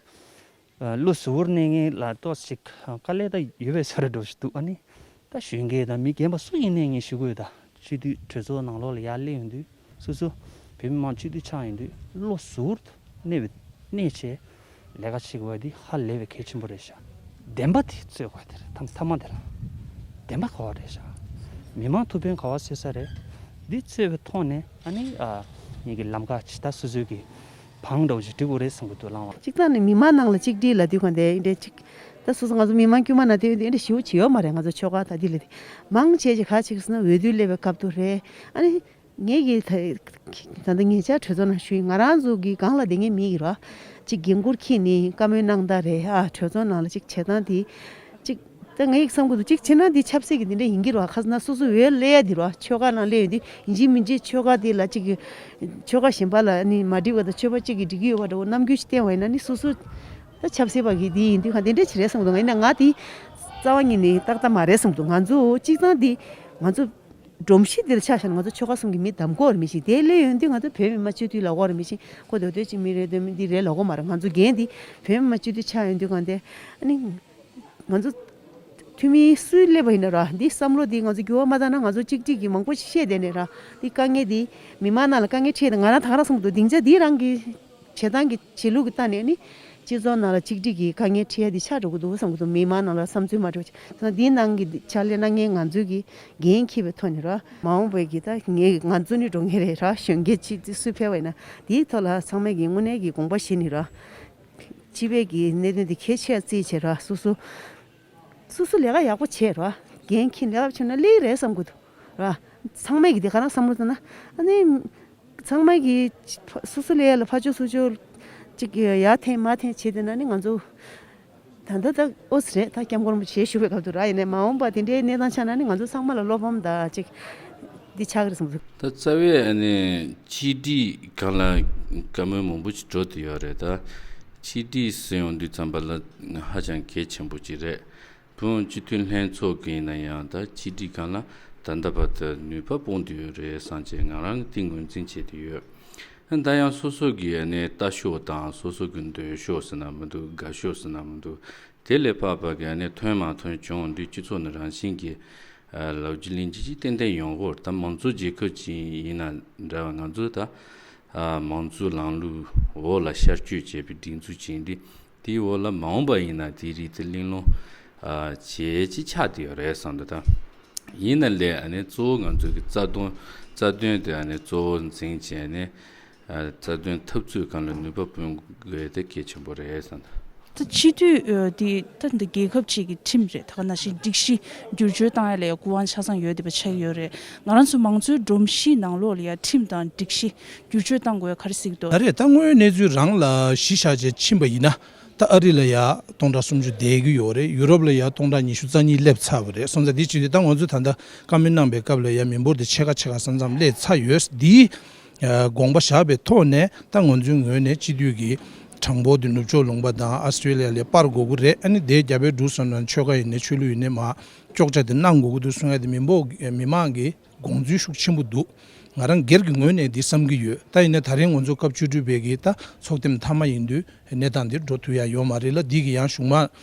བློ་གཟུ་བོར་གནས་མཁན་ལ་ཏོག་ཙམ་ཅིག་དཀའ་ལས་ད་ཡོད་པའི་ས་རེད་འགྲོ་ཞིག་འདུག་ཨ་ནི་ད་གཞོན་སྐྱེས་དང་མི་རྒན་པ་སུ་ཡིན་ནའི་ངས་ཞུ་གི་ཡོད། ད་སྤྱི་འཐུས་གྲོས་ཚོགས་ནང་ལོགས་ལ་ཡར་སླེབས་ཡོང་དུས་སོ་སོ་བོད་མི་མང་སྤྱི་འཐུས་ཆགས་ཡོང་དུས་བློ་གཟུ་བོར་གནས་པའི་གནས་བྱས་ལས་ཀ་བྱེད་དགོས་པ་འདི་ཧ་ལས་པའི་གལ་ཆེན་པོ་རེད་ཤག་བདེན་པ་དེ་རྩོད་དགོས་དེ་རེད། ཐ་ཐ་མ་དེ་ལ་བདེན་པ་ག་བ་རེད་ཤག་མི་མང་ཐུགས་ཕན་ག་བ་གསོས་ས་རེད། འདི་རྩོད་པའི་ཐོག་ནས་ཨ་ནི་ཨ་ངེད་ཀྱི་ལམ་ཁ་ཇི་ལྟར་སོ་སོའི་གི་བང་འདྲ་བོ་ཞིག་སྒྲིག་དགོས་རེད་བསམ་གྱི་འདུག་བླངས་པ། གཅིག་ཐོག་ནས་མི་མང་ནང་ལ་གཅིག་སྒྲིལ་ལབ་དུས་གང་དེ་འདྲ་གཅིག་ད་སོ་སོ་ང་ཚོ་མི་མང་དཀྱུས་མ་ནང་དེ་འདྲ་ཞེ་པོ་ཅིག་ཡོད་མ་རེད། ང་ཚོ་ཆོལ་ཁ་ད་འདི་ལ་དེ་མང་ཆེ་ཅིག་ག་ཅིག་ཟེར་ན་འོས་བསྡུ་སླེབས་པའི་སྐབས་དུ་རེད། ཨ་ནི་ངེད་ཀྱི་ད་ད་ལྟ་ཉེ་ཆར་གྲོས་ཚོགས་ནང་ཞུས་ང་རང་ཚོ་གི་སྒང་ལ་བསྡད་མཁན་མི་ཡིན་ར་ཅིག་འགན་འཁུར་འཁྱེར་ནས་བཀའ་མོལ་གནང་སྟངས་རེད། ཨ་གྲོས་ཚོགས་ནང་ལ་ཅིག་བྱེད་སྟངས་དེ་ཅིག་ད་ངས་བསམ་གྱི་འདུག་གཅིག་བྱས་ན་འདི་ཆབ་སྲིད་ཀྱི་འདི་འདྲ་ཡིན་གྱི་རེད་བ། ཁ་སང་སོ་སོ་འོས་སླེབས་ཡ་འདི་རེད་བ། ཆོལ་ཁ་ནང་སླེབས་ཡོད་འདི་ཡིན་གཅིག་མིན་གཅིག་ཆོལ་ཁ་དེ་ལ་གཅིག་གི་ཆོལ་ཁ་གཞན་པ་ལ་ནི་མ་འགྲིག་པ་དང་ཆོལ་ཁ་གཅིག་གི་འགྲིག་གི་ཡོད་པ་འདྲ་བོ་རྣམ་འགྱུར་ཞིག་བསྟན་པ་ཡིན་ན་ནི་སོ་སོ་ད་ཆབ་སྲིད་པ་གི་འདི་ཡིན་དུས་ག་འདི་འདྲ་ཅིག་རེད་བསམ་གྱི་འདུག་ཡིན་ན་ང་འདི་རྩ་བ་ཉིད་ནས་ཏག་ཏག་མ་རེད་བསམ་གྱི་འདུག་ང་ཚོ་གཅིག་ཚང་འདི་ང་ཚོ་སྒྲོམ་གཞི་འདིར་ཆ་བཞག་ན་ང་ཚོ་ཆོལ་ཁ་གསུམ་གྱི་མི་གདམ་གོ་ར་མི་ཤེས། དེ་སླེབས་ཡོང་དུས་ང་ཚོ་བོད་མི་མང་སྤྱི་འཐུས་ལབ་གོ་ར་མི་ཤེས། ཁོ་དོ་དོ་གཅིག་མི་རེད་དོ་མི་འདི་རེད་ལབ་གོ་མ་རེད། ང་ཚོ་འགན་འདི་བོད་མི་མང་སྤྱི་འཐུས་ཆགས་ཡོང་དུས་གང་དེ་ཨ་ནི། ང་ཚོ་འཐུས་མི་སུ་སླེབས་པ་ཡིན་ན་ར་འདི་བསམ་བློ་འདི་ང་ཚོ་འགྱུར་བ་མ་བཏང་ན་ང་ཚོ་གཅིག་སྒྲིལ་གྱིས་མང་པོ་ཞིག་བཤད་བསྡད་ནས་ར་འདི་དཀའ་ངལ་འདི་མི་མང་ནང་ལ་དཀའ་ངལ་འཕྲད་དེ་ང་རང་ད་ག་རང་བསམ་གྱི་འདུག་སྡིངས་ཆ་འདི་རང་གི་བྱེད་སྟངས་ཀྱི་བྱེད་ལུགས་ཀྱི་སྟེང་ནས་ནི་སྤྱི་ཚོགས་ནང་ལ་གཅིག་སྒྲིལ་གྱི་དཀའ་ངལ་འཕྲད་ཡ་འདི་ཆགས་འགྲོ་གི་འདུག་བསམ་གྱི་འདུག་མི་མང་ནང་ལ་བསམ་ཚུལ་མ་འགྲོ་ཆ་ད་འདིའི་ནང་གི་ཕྱག་ལས་གནང་མཁན་ང་ཚོའི་གི་འགན་འཁྱེར་བའི་ཐོག་ནས་ར་མ་འོངས་པའི་གི་ད་ངས་ང་ཚོ་ནི་འགྲོ་མཁན་རེད་ར་གཞོན་སྐྱེས་ཅིག་སུ་ཕེབས་པ་ཡིན་ན་འདིའི་ཐོག་ལ་ཚང་མས་གི་དངོས་གནས་གི་དགོངས་པ་བཞེས་ནས་ར། སྤྱི་པའི་གི་གནད་དོན་དེ་གལ་ཆེ་བརྩིས་བྱས་ར་སོ་སོ། སོ་སོ་ལས་ཀ་ཡག་པོ་བྱས་ར། འགན་འཁྱེར་ལས་ཀ་བྱུང་ན་སླེབས་རེད་བསམ་གི་འདུག་ར། ཚང་མས་གི་དེ་ག་རང་བསམ་བློ་བཏང་ན་ཨ་ནི། ཚང་མས་གི་སོ་སོ་ལས་ལ་ཕར་ཕྱོགས་ཚུར་ཕྱོགས་ཅིག་ཡར་འཐེན་མར་འཐེན་བྱས་བསྡད་ན་ནི་ང་ཚོ། ད་ལྟ་ད་ཨོ་ཙི་རེད་ད་སྐྱབས་མགོན་རིན་པོ་ཆེ་བཞུགས་པའི་སྐབས་དུ་ར་ཡིན་ནའི་མ་འོངས་པ་དེ་འདྲའི་གནས་སྟངས་ཆགས་ན་ནི་ང་ཚོ་ཚང་མ་ལ་བློ་ཕམ་དང་ཅིག་འདི་ཆགས་ཀྱི་རེད་བསམ་གི་འདུག་ད་རྩ་བའི་ཨ་ནི་ཆིག་སྒྲིལ་སྒང་ལ་བཀའ་མོལ་མང་པོ་ཞིག་འགྲོ་བསྡད་ཡོད་རེད། ད་ཆིག་སྒྲིལ་ཟེར་ཡོང་དུས་ཙམ་པ་ལ་ཧ་ཅང་གལ་ཆེན་པོ་ཅིག་རེད། བོད་སྤྱི་འཐུས་ལྷན་ཚོགས་ཀྱི་ཡིན་ན་ཡང་ད་ཆིག་སྒྲིལ་སྒང་ལ་ད་ལྟ་བར་དུ་ནུས་པ་སྤུངས་བསྡད་ཡོད་རེད་བསམ་བྱས་ང་རང་གིས་འདི་ངོས་འཛིན་བྱས་བསྡད་ཡོད། ད་ཡང་སོ་སོ་གི་ཨ་ནི་ལྟ་ཕྱོགས་དང་སོ་སོ་གི་འདོད་ཕྱོགས་ཟེར་ན་མི་འདུག་དགའ་ཕྱོགས་ཟེར་ན་མི་འདུག་དེ་ལས་ཕར་ཕར་གི་ཨ་ནི་ཐོན་མ་ཐོན་བྱུང་འདི་སྤྱི་ཚོགས་ནི་རང་བཞིན་གྱི་ཨ་ལབ་རྒྱུ་གླེང་རྒྱུ་ཅིག་ཏན་ཏན་ཡོང་གི་ཡོད་རེད། ད་མང་གཙོ་རྒྱལ་ཁབ་ཅིག་ཡིན་ན་འདྲ་བ། ང་ཚོ་ད་ཨ་མང་གཙོའི་ལམ་ལུགས་འོག་ལ་ཤར་བསྐྱོད་བྱས་པའི་སྒྲིག་འཛུགས་ཅིག་འདི། དེའི་འོག་ལ་མ་འོངས་པ་ཡིན་ན་དེའི་རིགས་དེ་གླེང་སློང་ཨ་བྱེད་ཅིག་ཆགས་བསྡད་ཡོད་རེད་བསམ་འདུག་ད་ཡིན་ན་ལས་ཨ་ནི་གཙོ་བོ་ང་ཚོ་གི་རྩ་དོན་རྩ་དོན་དེ་ཨ་ནི་གཙོ་བོ་འཛིན་བྱས་ནས་ཨ་རྩ་དོན་འཐབ་རྩོད་སྒང་ལ་ནུས་པ་འབུལ་དགོས་དེ་གལ་ཆེན་པོ་རེད་བསམ་འདུག་ད་སྤྱི་འཐུས་ཨ་དེ་ད་འདི་རྒྱལ་ཁབ་ཅིག་གི་ཁྲིམས་རེད། ད་ག་ནང་བཞིན་སྒྲིག་གཞི་བསྒྱུར་བཅོས་བཏང་ཡ་ལ་ཡང་སྐུ་དབང་ཆ་ཚང་ཡོད་བསྡད་པ་ཆགས་ཀྱི་ཡོད་རེད། ང་རང་ཚོ་མང་གཙོའི་སྒྲོམ་གཞིའི་ནང་ལོགས་ལ་ཡང་ཁྲིམས་དང་སྒྲིག་གཞི་བསྒྱུར་བཅོས་བཏང་དགོས་ཡ་ག་རེ་གཟིགས་འདུག་ད་རེས་ད་དངོས་ཡོད་གནས་ཚུལ་རང་ལ་གཞི་བཞག་བྱས་ཕྱིན་པ་ཡིན་ན། ད་ཨ་རི་ལ་ཡ་སྟོང་ཕྲག་སུམ་ཅུ་བསྡད་ཀྱི་ཡོད་རེད། ཡུ་རོབ་ལ་ཡ་སྟོང་ཕྲག་ཉི་ཤུ་རྩ་གཉིས་སླེབས་ཚར་བ་རེད། སོང་ཙང་འདི་བྱེད་དུས་ད་ང་ཚོ་ད་ལྟ་བཀའ་མོལ་གནང་པའི་སྐབས་ལ་ཡ་མི་འབོར་དེ་ཕྱེད་ཀ་ཕྱེད་ཀ་ས་མཚམས་སླེབས་ཚར་ཡོད། འདིའི་ཨ་དགོངས་པ་བཞག་པའི་ཐོག་ནས་ད་ང་ཚོའི་ངོས་ནས་སྤྱི་འཐུས་ཀྱི་གྲངས་འབོར་དེ་ནུབ་ཕྱོགས་ལུང་པ་དང་ཨ་སི་ཀྲི་ལི་ཡ་ལ་སྤར་དགོས་ཀྱི་རེད། ཨ་ནི་དེ་རྒྱ་བལ་འབྲུག་གསུམ་ནང་ཆོལ་ཁ་ཡིན་ནའི་ཆོས་ལུགས་ཡིན་ནའི་མར་ཅོག་ཆ་དེ་གནང་དགོས་ཀྱི་འདུག་གསུང་ཡ་དེ་མི་འབོར་མི་མང་གི་དགོངས་ཚུལ་ཤུགས་ཆེན་པོ་འདུག་ང་རང་སྒེར་གྱི་ངོས་ནས་འདི་བསམ་གྱི་ཡོད། ད་ཡིན་ན་ད་རིང་ང་ཚོ་སྐབས་བཅུ་དྲུག་པའི་གི་ད་ཚོགས་ཐེངས་མཐའ་མ་ཡིན་དུས་གནས་སྟངས་འདི་འགྲོ་ཐུབ་ཡ་ཡོད་མ་རེད་ལ། འདི་གི་ཡང་གཞུག་མ་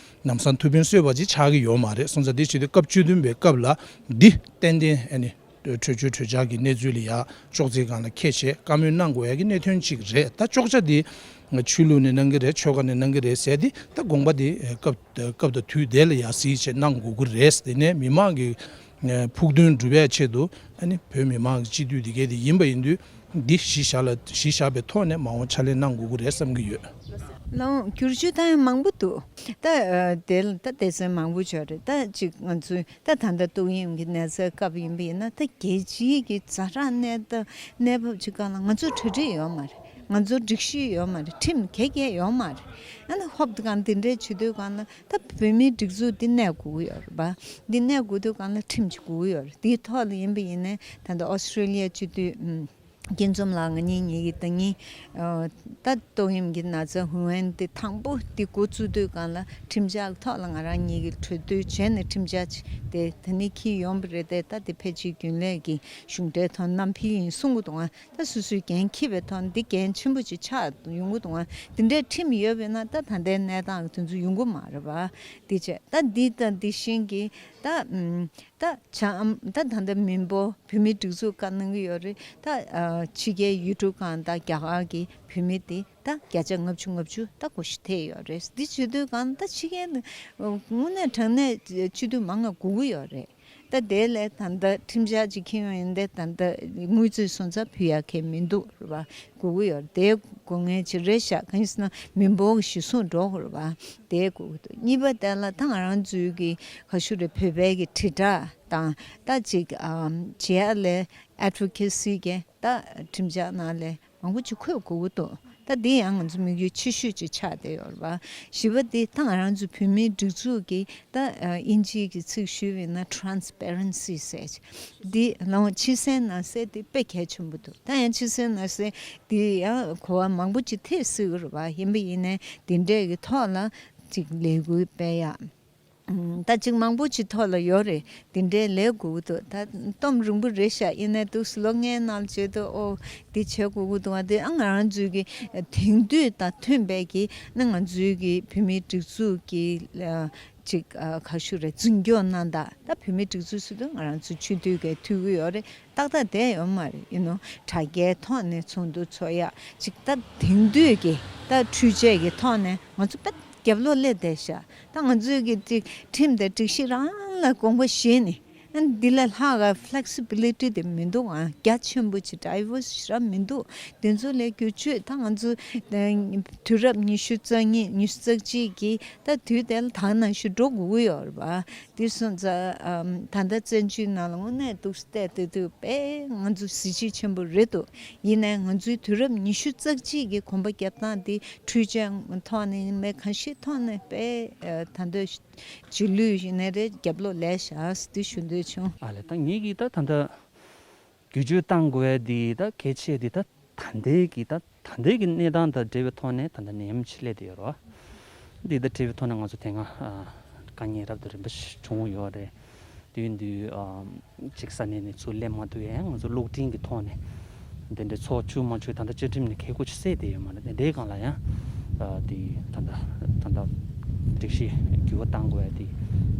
ལམ་སང་ཐུགས་ཕན་གསོས་པ་ཅིག་ཆགས་ཀྱི་ཡོད་མ་རེད། སོང་ཙང་འདི་བྱེད་དུས་སྐབས་བཅུ་བདུན་པའི་སྐབས་ལ་འདི་ཏན་ཏན་ཨ་ནི་གྲོས་ཆོད་གྲོས་འཆར་གྱི་གནས་ཚུལ་ལ་ཡ་ཅོག་ཙེ་སྒང་ལ་འཁྱེར་བྱས་བཀའ་མོལ་གནང་དགོས་ཡ་གི་གནད་དོན་ཅིག་རེད། ད་ཅོག་ཆ་འདི་ཆོས་ལུགས་ནས་གནང་གི་རེད། ཆོལ་ཁ་ནས་གནང་གི་རེད་ཟེར་འདི་ད་དགོངས་པ་འདི་སྐབས་སྐབས་དང་དུས་དེ་ལ་ཡ་གཟིགས་བྱས་གནང་དགོས་ཀྱི་རེད། དེ་ནས་མི་མང་གི་ཕུགས་འདུན་སྒྲུབ་ཡ་ཆེད་དུ་ཨ་ནི་བོད་མི་མང་གི་སྤྱི་འཐུས་འདི་གས་དེ་ཡིན་པ་ཡིན་དུས་འདི་གཞི་བཞག་ལ་གཞི་བཞག་པའི་ཐོག་ནས་མ་འོངས་ཕྱག་ལས་གནང་དགོས་ཀྱི་རེད་བསམ་གྱི་ཡོད། ལའང་བསྒྱུར་བཅོས་བཏང་ཡ་མང་པོ་འདུག་ད་ཨ་དེ་ལ་ད་སྡེ་ཚན་མང་པོ་ཡོད་རེད། ད་ཅིག་ང་ཚོའི་ད་ད་ལྟ་ཏོག་དབྱིབས་ཀྱི་ནད་ཚ་སྐབས་ཡིན་པ་ཡིན་ན་ད་རྒྱལ་སྤྱིའི་གི་ཛ་དྲག་གནས་སྟངས་གནས་བབ་ཅིག་སྒང་ལ་ང་ཚོ་གྲ་སྒྲིག་ཡོད་མ་རེད། ང་ཚོ་སྒྲིག་གཞི་ཡོད་མ་རེད། ཁྲིམས་ག་ག་ཡོད་མ་རེད། ཨ་ནི་ཧོབ་དེ་གང་དེ་འདྲས་བྱེད་དུས་གང་ལ་ད་བོད་མིའི་སྒྲིག་འཛུགས་འདི་གནས་དགོས་ཀྱི་ཡོད་རེད་པ། འདི་གནས་དགོས་དུས་གང་ལ་ཁྲིམས་ཅིག་དགོས་ཀྱི་ཡོད་རེད། འདིའི་ཐོག་ལ་ཡིན་པ་ཡིན་ནའི་ད་ལྟ་ཨོ་སི་ཀྲི་ལི་ཡ་སྤྱི་འཐུས་ཨམ་སྐྱིད་འཛོམས་ལགས་ང་གཉིས་གཉིས་ཀྱིས་ད་ནི་ཨ་ད་ཏོག་དབྱིབས་ཀྱི་ན་ཚ་ཧུའུ་ཧན་འདི་དང་པོ་འདི་འགོ་བཙུགས་དུས་གང་ལ་ཁྲིམས་འཆར་ཐོག་ལ་ང་རང་གཉིས་ཀྱིས་གྲོས་བསྡུར་བྱས་ནས་ཁྲིམས་འཆར་ཅིག་དེ་ད་ནི་འཁྱེར་ཡོང་པ་རེད་དེ། ད་དེ་ཕལ་ཆེར་རྒྱུན་ལས་ཀྱི་གཞུང་འབྲེལ་ཐོག་བསྣམས་ཕུལ་ཡིན་གསུང་གི་འདུག་ཨ། ད་སོ་སོའི་འགན་འཁྱེར་བའི་ཐོག་འདི་འགན་ཆེན་པོ་ཅིག་ཆགས་ཡོང་གི་འདུག་ཨ། འདི་འདྲའི་ཁྲིམས་ཡོད་པས་ན་ད་ད་ལྟའི་གནས་སྟངས་དེ་ཚོ་ཡོང་གི་མ་རེད་པ། འདི་བྱས་ད་འདི་ད་འདི་བཞིན་གྱི་ད་ཨམ་ད་བྱ་ཨམ་ད་ད་ལྟ་མི་འབོར་བོད་མིའི་སྒྲིག་འཛུགས་བཀའ་གནང་གི་ཡོད་རེད། ད་ཨ་ཕྱི་རྒྱལ་ཡུལ་གྲུ་གང་ད་རྒྱ་གར་གྱི་བོད་མི་དེ་ད་བརྒྱ་ཆ་ལྔ་བཅུ་ལྔ་བཅུ་ད་གོ་ཤི་ཐེ་ཡོད་རེད། འདི་བྱེད་དུས་གང་ད་ཕྱི་རྒྱལ་དངོས་གནས་དྲང་གནས་སྤྱི་འཐུས་མང་ང་དགོས་ཀྱི་ཡོད་རེད། ད་དེ་ལས་ད་ལྟ་ཁྲིམས་འཆར་ཅིག་འཁྱེར་ཡོང་ཡིན་ཏེ་ད་ལྟ་དངུལ་རྩིས་སོང་ཙང་ཕུལ་ཡ་གང་མི་འདུག་རེད་པ། དགོས་ཀྱི་ཡོད་རེད། དེ་དགོས་ངེས་ཅིག་རེད་ཤག་གང་ཡིན་ཟེར་ན་མི་འབོར་གྱི་གཞི་བཟུང་འགྲོ་དགོས་རེད་པ། དེ་དགོས་ཀྱི་འདུག་གཉིས་པ་དེ་ལ་ད་ང་རང་ཚོའི་གི་ག་ཞུ་རེད། བོད་པའི་གི་དྲིལ་བསྒྲགས་དང་ད་ཅིག་ཨམ་བྱེད་ཡ་ལས་ཨེ་ཌི་ཝོ་ཀེ་སི་གི་ད་ཁྲིམས་འཆར་ནང་ལས་མང་པོ་ཅིག་འཁོད་དགོས་ཀྱི་འདུག་ད་འདི་ཡང་ང་ཚོ་དམིགས་ཡུལ་ཆེ་ཤོས་ཅིག་ཆགས་བསྡད་ཡོད་རེད་པ། བཞི་པ་འདི་ད་ང་རང་ཚོ་བོད་མིའི་སྒྲིག་འཛུགས་ཀྱི་ད་ཨ་དབྱིན་ཇིའི་གི་ཚིག་ཞུས་པ་ཡིན་ན་ཊ་རན་སི་པེ་རེན་སི་ཟེར། འདི་ལའང་ཕྱི་གསལ་ནང་གསལ་འདི་དཔེ་གལ་ཆེན་པོ་འདུག་ད་ཡང་ཕྱི་གསལ་ནང་གསལ་འདི་ཡང་གོ་བ་མང་པོ་ཅིག་ཐེབས་སྲིད་ཀྱི་རེད་པ། ཡིན་པ་ཡིན་ནའི་འདི་འདྲས་ཀྱི་ཐོག་ལ་ཅིག་ལས་འགུལ་སྤེལ་ཡག་ཨུམ། ད་ཅིག་མང་པོ་ཅིག་ཐོག་ལ་ཡོད་རེད། དེ་འདྲའི་ལས་དགོས་ཀྱི་འདུག་ད་གཏོང་རིང་པོ་རེད་ཤག་ཡིན་ནའི་འདུག་སེ་ལོ་ལྔའི་ནང་བརྗོད་དུ་ཨོ་འདི་བྱེད་དགོས་ཀྱི་འདུག་ཨ་དེ་ཨ་ང་རང་ཚོའི་གི་དེང་དུས་དང་མཐུན་པའི་གི་ནི་ང་ཚོའི་གི་བོད་མིའི་སྒྲིག་འཛུགས་ཀྱི་ཨ་ཅིག་ཨ་ག་ཞུ་རེད། འཛིན་སྐྱོང་གནང་སྟངས། ད་བོད་མིའི་སྒྲིག་འཛུགས་ཟེར་དུས་ང་རང་ཚོ་སྤྱི་འཐུས་གི་ཐུག་གི་ཡོད་རེད། ཏག་ཏག་བསྡད་ཡོད་མ་རེད། ཡིན་ནོ་དྲ་རྒྱའི་ཐོག་ནས་ཚོགས་འདུ་ཚོགས་ཡག་ཅིག་ད་དེང་དུས་ཀྱི་ད་འཕྲུལ་ཆས་ཀྱི་ཐོག་ནས་ང་ཚོ་དཔེ་རྒྱབ་ལོགས་སླེབས་བསྡད་ཤག་ད་ང་ཚོས་ཀྱི་ཅིག་ཁྲིམས་དང་སྒྲིག་གཞི་རང་ལ་དགོངས་པ་བཞེས་ནས་ཨ་འདི་ལས་ལྷག་ག་ཕི་ལེག་སི་བི་ལི་ཊི་དེ་མི་འདུག་ཨ་རྒྱ་ཆེན་པོ་ཅིག་ཌའི་ཝར་སི་ཞེ་དྲག་མི་འདུག་དེ་ཚོ་ལས་བསྒྱུར་བཅོས་ད་ང་ཚོ་དུས་རབས་ཉི་ཤུ་རྩ་གཉིས་ཉི་ཤུ་རྩ་གཅིག་གི་ད་དུས་དེ་ལ་དག་ནང་བཞིན་འགྲོ་དགོས་ཀྱི་ཡོད་རེད་པ། དེ་སོང་ཙང་ཨམ་ད་ལྟ་བཙན་བྱོལ་ནང་ལ་དངོས་གནས་འདུག་སེ་བལྟས་དུས་དུས་དཔེ་ང་ཚོ་གཟི་བརྗིད་ཆེན་པོ་རེད་འདུག་ཡིན་ནའི་ང་ཚོའི་དུས་རབས་ཉི་ཤུ་རྩ་གཅིག་གི་གོམ་པ་རྒྱབ་སྟངས་དེ་འཕྲུལ་ཆས་ཐོག་ནས་མེད་གང་ཞིག་ཐོག་ནས་དཔེ་ཨ་ད་འདོད་རྗེས་ལུས་ཡིན་ནའི་རེད། རྒྱབ་ལོགས་ལས་བཞག་དེ་ཞུ་འདོད་བྱུང་། ཨ་ལས་ད་ངེད་ཀྱིས་ད་ད་ལྟ་བསྒྱུར་བཅོས་བཏང་དགོས་ཡ་དེ་ད་གལ་ཆེ་དེ་ད་ད་ལྟའི་གི་ད་ད་ལྟའི་གི་གནས་སྟངས་དང་འབྲེལ་བའི་ཐོག་ནས་ད་ལྟ་ནད་ཡམས་ཆེ་སླེབས་བསྡད་ཡོད་རེད་བ། འདི་ད་འབྲེལ་བའི་ཐོག་ནས་ང་ཚོ་དེ་སྔ་ཨ་དཀའ་ངལ་རབ་དང་རིམ་པ་ཞིག་བྱུང་ཡོད་རེད། དུས་དུས་ཨ་ཅིག་ས་གནས་ནས་ཚུར་སླེབས་མ་ཐུབ་ཡ་ང་ཚོ་གློག་འཕྲིན་གྱི་ཐོག་ནས་ དེ་འདྲའི་ཚོགས་བཅུག་མ་བཅུག་ད་ལྟ་བཅའ་ཁྲིམས་ནས་ཁེ་ཁོ་ཆུ་སད་དེ་ཡོད་མ་རེད། དེ་འདྲའི་སྒང་ལ་ཡང་ཨ་དེ་ད་ལྟ་ད་ལྟ་སྒྲིག་གཞི་འགྱུར་བ་གཏང་དགོས་ཡ་དེ་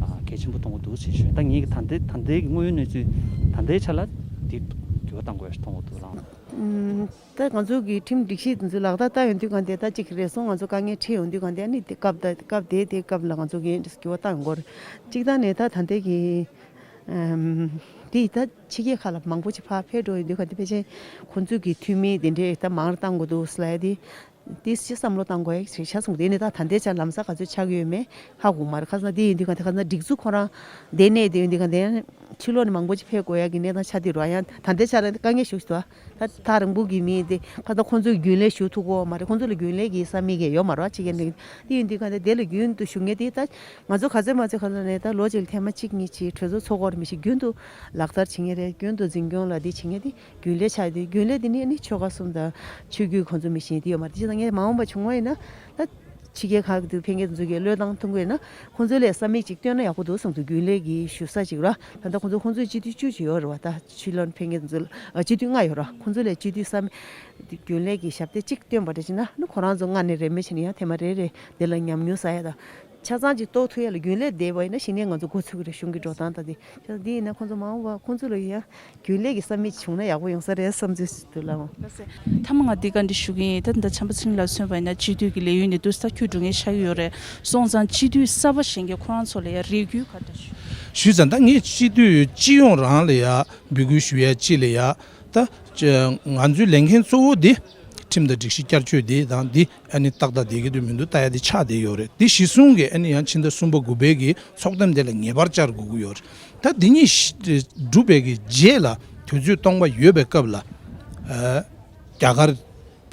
ཨ་གལ་ཆེན་པོ་མཐོང་གི་འདུག་ཟེར་ཞུ། ད་ངེད་ཀྱི་ད་ལྟའི་ད་ལྟའི་དངོས་ཡོད་གནས་ཚུལ་ད་ལྟའི་ཆ་ལ་དེ་འགྱུར་བ་གཏང་དགོས་ཡ་ཞིག་མཐོང་གི་འདུག་ལགས། ད་ང་ཚོ་གི་ཁྲིམས་སྒྲིག་གཞི་དེ་ཚོ་ལག་བསྟར་བསྟར་ཡོང་དུས་གང་དེ་ད་གཅིག་རེ་ཟུང་ང་ཚོ་དཀའ་ངལ་འཕྲད་ཡོང་དུས་གང་དེ་ཨ་ནི་དེ་སྐབས་ད་སྐབས་དེ་དེ་སྐབས་ལ་ང་ཚོ་གི་འགྱུར་བ་བཏང་ཡོང་གི་རེད། གཅིག་ད་ནས་ད་ད་ལྟའི་གི་ཨམ་དེ་ད་ཕྱི་རྒྱལ་ཁག་ལ་མང་པོ་ཅིག་ཕར་ཕེབས་འགྲོ་ཡོང་དུས་གང་དེ་ཕལ་ཆེར་ཁོང་ཚོས་གི་འཐུས་མི་དེ་འདྲས་ད་མང་རུ་བཏང་དགོས་འདུག་ཟེར་ལབ་ཡ་དེ། དེ་ཅི་བསམ་བློ་བཏང་དགོས་ཡ་ཞིག་ཆགས་སོང་། དེ་ནས་ད་ད་ལྟའི་ཆར་ལམ་སང་ག་ཚོད་ཆགས་ཀྱི་ཡོད་མེད་ཧ་གོ་མ་རེད། ཁ་སང་དེ་ཡིན་དུས་གང་དེ་ཁ་སང་སྒྲིག་འཛུགས་ཁོ་རང་དེ་གནས་དེ་ཡིན་དུས་གང་དེ་ཕྱི་ལོགས་ནས་མང་པོ་ཅིག་ཕེབས་དགོས་ཡ་གི་གནས་སྟངས་ཆགས་དུས་རོ། ཡང་ད་ལྟའི་ཆར་དཀའ་ངལ་ཞིག་འདུག་ད་ཐག་རིང་པོ་གི་མི་དེ་ཁ་ད་ཁོང་ཚོའི་རྒྱུན་ལས་ཞུ་ཐུབ་ཀྱི་ཡོད་མ་རེད། ཁོང་ཚོ་ལ་རྒྱུན་ལས་ཀྱི་ས་མིག་གི་ཡོད་མ་རེད་བ། ཕྱི་རྒྱལ་ནས་དེ་ཡིན་དུས་གང་དེ་དེ་ལ་རྒྱུན་དུ་ཞུ་མཁན་དེ་ད་ང་ཚོ་ག་ཚོད་མ་ཚོད་ག་ཚོད་ནས་ད་ལོ་གཅིག་ལ་ཐེངས་མ་གཅིག་གཉིས་ཅིག་གྲོས་ཚོགས་ཚོགས་སྐོར་མི་ཞིག་རྒྱུན་དུ་ལག་བསྟར་བྱེད་མཁན་རེད། རྒྱུན་དུ་འཛིན་སྐྱོང་ལ་དེ་བྱེད་མཁན་དེ་རྒྱུན་ལས་ཆགས་དུས་རྒྱུན་ལས་དེ་ནི་ནི་ཆོལ་ཁ་གསུམ་དང་ཆོས་བརྒྱུད་ཁོང་ཚོ་མི་ཤེས་དེ་ཡོད་མ་རེད། ཅི་ད་ངས་མ་འོངས་པ་བྱུང་བ་ཡིན་ན་ད་ཕྱི་རྒྱལ་ཁག་ཏུ་ཕེབས་མཁན་ཚོ་གིས་བློས་བཏང་ཐུབ་ཀྱི་ཡོད་ན་ཁོང་ཚོ་ལས་ས་མིག་ཅིག་སྟོན་ན་ཡག་པོ་འདུག་བསམ་འདུག་རྒྱུན་ལས་ཀྱི་ཞུ་ས་ཅིག་ར། ད་ལྟ་ཁོང་ཚོ་ཁོང་ཚོའི་སྤྱི་འཐུས་བཅུ་ཅིག་ཡོད་རེད་བ། ད་ཕྱི་ལོགས་ཕེབས་མཁན་ཚོ་ལ་སྤྱི་འཐུས་ལྔ་ཡོད་ར། ཁོང་ཚོ་ལས་སྤྱི་འཐུས་ས་མིག་རྒྱུན་ལས་ཀྱི་ཞབས་སྟེགས་གཅིག་སྟོན་པ་འདྲ་བྱས་ན་ནི་ཁོ་རང་ཚོ་ལྔ་ནས་རེ་མི་བྱས་ན་ཡང་ཐེངས་མ་རེ་རེ་དེ་ལ་ཉམས་མྱོང་བསགས་ཡ་དང་། ཆ་ཚང་ཅིག་རྟོགས་ཐུབ་ཡ་ལ་རྒྱུན་ལས་བསྡད་པ་ཡིན་ན་གཞི་ནས་ང་ཚོ་འགོ་ཚུགས་ཀྱི་རེད། གཞུང་གི་འགྲོ་སྟངས་དང་དེ། ཆ་ཚང་འདི་ཡིན་ན་ཁོང་ཚོ་མ་འོངས་པ་ཁོང་ཚོ་ལ་ཡང་རྒྱུན་ལས་ཀྱི་ས་མིག་བྱུང་ན་ཡག་པོ་ཡོང་ས་རེད་བསམ་ཚུལ་ཞིག་འདུག་ལགས། ལགས་སེ། མཐའ་མ་ང་འདི་ག་འདྲ་ཞུ་གི་ཡིན། ད་ད་བྱམས་པ་ཚེ་རིང་ལགས་གསུངས་པ་ཡིན་ན་སྤྱི་འཐུས་ཀྱི་ལས་ཡུན་ནི་དུས་ད་ཁྱོད་འགྲོ་མཁན་ཆགས་ཀྱི་ཡོད་རེད། སོང་ཙང་སྤྱི་འཐུས་གསར་པ་གཞོན་སྐྱེས་ཁོ་རང་ཚོ་ལ་ཡང་རེ་སྐུལ་ག་འདྲ་ཞུ། ཞུས་ཙང་ད་ངས་སྤྱི་འཐུས་སྤྱི་ཡོངས་རང་ལ་ཡང་འབོད་སྐུལ་ཞུ་ཡ་གཅིག་ལ་ཡང་ད་ང་ཚོའི་ལས་འགན་གཙོ་བོ་འདི་ཁྲིམས་དང་སྒྲིག་གཞི་བསྐྱར་བཅོས་འདི་དང་འདི། ཨ་ནི་ཏག་ཏག་བསྡད་ཀྱི་འདུག་མི་འདུག་ལྟ་ཡ་དེ་ཆགས་བསྡད་ཡོད་རེད། དེ་གཞི་བཟུང་གིས་ཨ་ནི་ཡང་ཕྱི་ཟླ་གསུམ་པ་དགུ་པའི་གི་ཚོགས་དེབ་དེ་ལ་ངེས་པར་བཅར་དགོས་ཀྱི་ཡོད་རེད། ད་འདི་གཉིས་ཤི་གྲུབ་པའི་གི་རྗེས་ལ་དུས་ཚོད་སྟོང་པ་ཡོད་པའི་སྐབས་ལ་ཨ་རྒྱ་གར་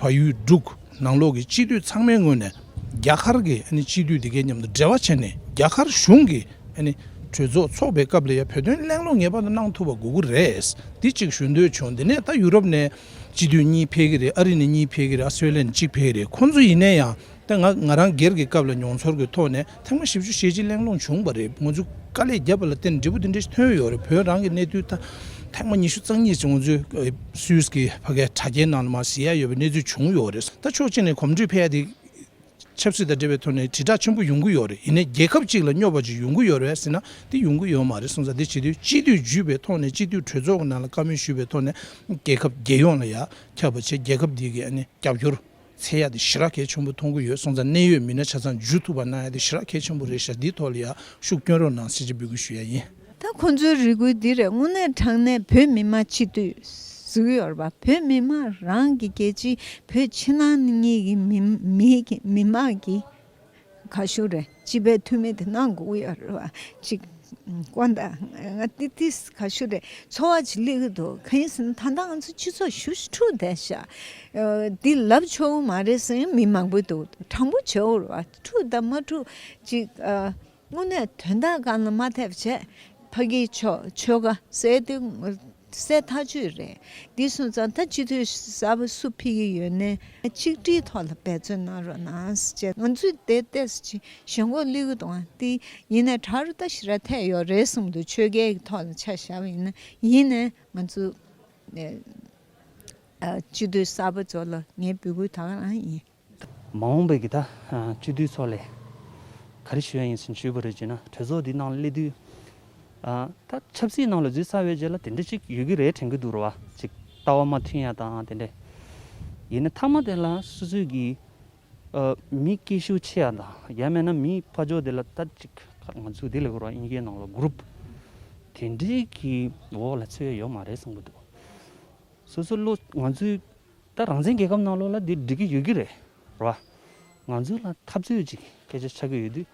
བལ་ཡུལ་འབྲུག་ནང་ལོགས་ཀྱི་སྤྱི་འཐུས་ཚང་མའི་ངོས་ནས་རྒྱ་གར་གྱི་ཨ་ནི་སྤྱི་འཐུས་དེ་གའི་མཉམ་དུ་འབྲེལ་བ་བྱས་ནས་རྒྱ་གར་གཞུང་གིས་ཨ་ནི་གྲོས་ཚོགས་ཚོགས་པའི་སྐབས་ལ་ཡང་བོད་དོན་གླེང་སློང་ངེས་པར་དུ་གནང་ཐུབ་པ་དགོས་ཀྱི་རེད། འདི་གཅིག་ཞུ་འདོད་བྱུང་། དེ་ནས་ད་ཡུ་རོབ་ནས་སྤྱི་འཐུས་གཉིས་ཕེབས་ཀྱི་རེད། ཨ་རི་ནས་གཉིས་ཕེབས་ཀྱི་རེད། ཨ་སི་ཊྲེ་ལི་ཡ་ནས་གཅིག་ཕེབས་ཀྱི་རེད། ཁོང་ཚོ་ཡིན་ན་ཡང་ད་ང་ང་རང་སྒེར་གྱི་སྐབས་ལ་མྱོང་ཚོར་གྱི་ཐོག་ནས་ཐེངས་མ་བཞི་བཅུ་ཞེ་གཅིག་གླེང་སློང་བྱུང་བ་རེད། ང་ཚོས་དཀའ་ལས་བརྒྱབ་པ་ལ་བརྟེན་འབྲས་བུ་འདི་འདྲ་ཞིག་ཐོན་ཡོད་རེད། བོད་རང་གི་གནས་ཚུལ་ད་ཐེངས་མ་ཉི་ཤུ་རྩ་གཉིས་ཙམ་ང་ཚོས་ཨ་སུད་སི་གི་ཕ་གའི་དྲ་རྒྱའི་ནང་ལ་མར་གཟིགས་ཡ་ཡོད་པའི་གནས་ཚུལ་བྱུང་ཡོད་རེད། ད་ཕྱོགས་གཅིག་ནས་གོམ་བགྲོད་ཕེབས་ཡ་དེ་ཆབ་སྲིད་དང་འབྲེལ་བའི་ཐོག་ནས་དྲིལ་བསྒྲགས་ཆེན་པོ་ཡོང་གི་ཡོད་རེད། ཡིན་ནའི་རྒྱལ་ཁབ་གཅིག་ལ་སྙོབ་པ་ཅིག་ཡོང་གི་ཡོད་རེད་ཟེར་ན་དེ་ཡོང་གི་ཡོད་མ་རེད། སོང་ཙང་དེ་བྱེད་དུས་སྤྱི་འཐུས་བརྒྱུད་པའི་ཐོག་ནས་སྤྱི་འཐུས་གྲོས་ཚོགས་ཀྱི་ནང་ལ་བཀའ་མོལ་ཞུས་པའི་ཐོག་ནས་རྒྱལ་ཁབ་རྒྱལ་ཡོངས་ལ་ཡ་ཁྱབ་པ་བྱས་རྒྱལ་ཁབ་འདི་གི་ཨ་ནི་རྒྱབ་སྐྱོར་འཚོལ་ཡ་དེ་ཞེ་དྲག་གལ་ཆེན་པོ་མཐོང་གི་ཡོད། སོང་ཙང་གནད་ཡོད་མི་སྣ་ཆ་ཚང་འཇུ་ཐུབ་པ་གནང་ཡ་དེ་ཞེ་དྲག་གལ་ཆེན་པོ་རེད་ཤག་འདིའི་ཐོག་ལ་ཡ་ཤུགས་སྐྱོན་རོགས་གནང་ཞེས་ཅིག་འབོད་སྐུལ་ཞུ་ཡ་ཡིན། ད་ཁོང་ཚོའི་རེ་སྐུལ་འདི་རེད། དངོས་གནས་དྲང་གནས་བོད་མི་མང་སྤྱི་འཐུས་ཟེར་གྱི་ཡོད་རེད་པ། བོད་མི་མང་རང་གི་རྒྱལ་སྤྱི་བོད་ཕྱི་ནང་གཉིས་ཀྱི་མི་མི་གི་མི་མང་གི་ག་ཞུ་རེད། སྤྱི་པའི་འཐུས་མི་དེ་གནང་དགོས་ཀྱི་ཡོད་རེད་པ། ཅིག་དཀོན་ད་ང་ཏི་ཏིས་ག་ཞུ་རེད། ཚོར་བ་ཅིག་སླེབས་ཀྱི་འདུག་གང་ཡིན་ཟེར་ན་ད་ལྟ་ང་ཚོ་སྤྱི་ཚོགས་ཞེ་པོ་འཁྲུག་བསྡད་ཤག་འདི་ལབ་ཆོག་གི་མ་རེད་ཟེར་མཁན་མི་མང་པོ་འདུག་དྲང་པོ་བྱེད་དགོས་རེད་པ། འཁྲུག་དང་མ་འཁྲུག་ཅིག་ཨ། དངོས་གནས་དོན་དག་སྒང་ལ་མ་ཐེབས་བྱས་ཕ་གིའི་ཆོལ་ཆོལ་ཁ་ཟེར་དེ་གསལ་ཐག་ཆོད་རེད། འདི་སོང་ཙང་ད་སྤྱི་འཐུས་གསར་པ་སུ་ཕེབས་ཀྱི་ཡོད་ནའི་གཅིག་སྒྲིལ་ཐོག་ལ་འབད་བརྩོན་གནང་རོགས་གནང་ཟེར་བྱས། ང་ཚོས་དེ་ལྟས་ཅིག་ཞེན་ཁོག་སླེབས་ཀྱི་འདུག་ཨ་དེ་ཡིན་ནའི་དྲག་རུ་ད་ཞེ་དྲག་ཐེབས་ཡོད་རེད་བསམ་འདུག་ཆོལ་ཁའི་ཐོག་ལ་ཆ་བཞག་པ་ཡིན་ན། ཡིན་ནའི་ང་ཚོ་ཨ་སྤྱི་འཐུས་གསར་པ་ཚོ་ལ་ངའི་འབོད་སྐུལ་ད་ག་རང་ཡིན། མ་འོངས་པའི་གི་ད་སྤྱི་འཐུས་ཚོ་ལ་ག་རེ་ཞུ་ཡ་ཡིན་ཟེར་ཞུས་པ་རེད་ཅེ་ན། གྲོས་ཚོགས་འདི་ནང་སླེབས་དུས་ཨ་ད་ཆབ་སྲིད་ནང་ལ་འཛུལ་ཚར་བའི་རྗེས་ལ་དེ་འདྲ་ཅིག་ཡོད་ཀྱི་རེད་དྲན་གྱི་འདུག་རེད་པ། ཅིག་ལྟ་བ་མ་མཐུན་ཡ་དང་དེ་འདྲ། ཡིན་ན་མཐའ་མ་དེ་ལ་སོ་སོའི་གི་ཨ་མི་སྐད་ཤུགས་ཆེ་ཡ་དང་ཡང་མིན་ན་མི་ཕར་ཕྱོགས་དེ་ལ་ད་ཅིག་ང་ཚོས་དེ་ལ་གོ་ར་དབྱིན་སྐད་ནང་ལ་གུ་རུབ་དེ་འདྲའི་གི་འོག་ལ་ཚུད་ཡ་ཡོད་མ་རེད་བསམ་གྱི་འདུག་སོ་སོ་བློ་ང་ཚོའི་ད་རང་བཙན་རྒྱལ་ཁབ་ནང་ལོགས་ལ་འདི་འགྲིག་གི་ཡོད་ཀྱི་རེད་ར། ང་ཚོ་ལ་འཐབ་རྩོད་ཅིག་སྐད་ཆ་ཆགས་ཀྱི་ཡོད་དུས་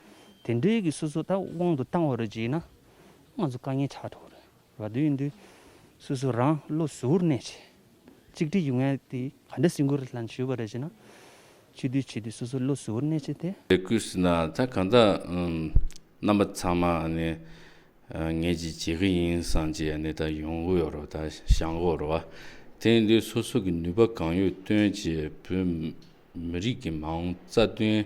དེ་འདྲའི་གི་སོ་སོ་ད་དབང་དུ་བཏང་བ་རེད་ཅེ་ན་ང་ཚོ་དཀའ་ངལ་ཆགས་འགྲོ་གི་རེད་ར། དེ་ཡིན་དུས་སོ་སོ་རང་བློ་གཟུ་བོར་གནས་བྱས་གཅིག་སྒྲིལ་ཡོང་ཡ་དེ་ག་འདྲ་ཟིན་དགོས་རེད་ལབ་ཞུས་པ་རེད་ཅེ་ན། སྤྱི་འཐུས་བྱེད་དུས་སོ་སོ་བློ་གཟུ་བོར་གནས་བྱས་ཏེ། དེ་སྐུལ་ཟེར་ན་ད་གང་ལྟར་ཨམ་རྣམ་པ་ཚང་མ་ཨ་ནི་ངས་ཅིག་བྱེད་ཀྱི་ཡིན་བསམ་ཅིག་ཨ་ནི་ད་ཡོང་གི་ཡོད་རེད་པ། ད་བཞེངས་ཀྱི་ཡོད་རེད་པ། དེ་ཡིན་དུས་སོ་སོ་གི་ནུས་པ་གང་ཡོད་བཏོན་བྱས་བོད་མི་རིགས་ཀྱི་མ་འོངས་རྩ་དོན་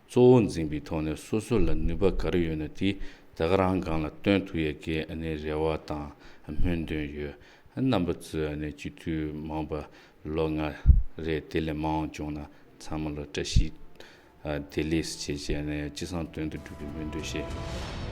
གཙོ་བོ་འཛིན་པའི་ཐོག་ནས་སོ་སོ་ལ་ནུས་པ་ག་རེ་ཡོད་ན་དེ་ད་ག་རང་སྒང་ལ་བཏོན་ཐུབ་ཡས་ཀྱི་ཨ་ནི་རེ་བ་དང་སྨོན་འདུན་ཡོད། རྣམ་པ་ཚོས་ཨ་ནི་སྤྱི་འཐུས་མང་པ་ལོ་ལྔ་རེ་དེ་ལས་མང་བྱུང་ན་ཚང་མ་ལ་བཀྲ་ཤིས་ཨ་བདེ་ལེགས་ཞེས་བྱས་ནས་ཅི་བསམ་དོན་དུ་འགྲུབ་པའི་སྨོན་འདུན་ཞུ།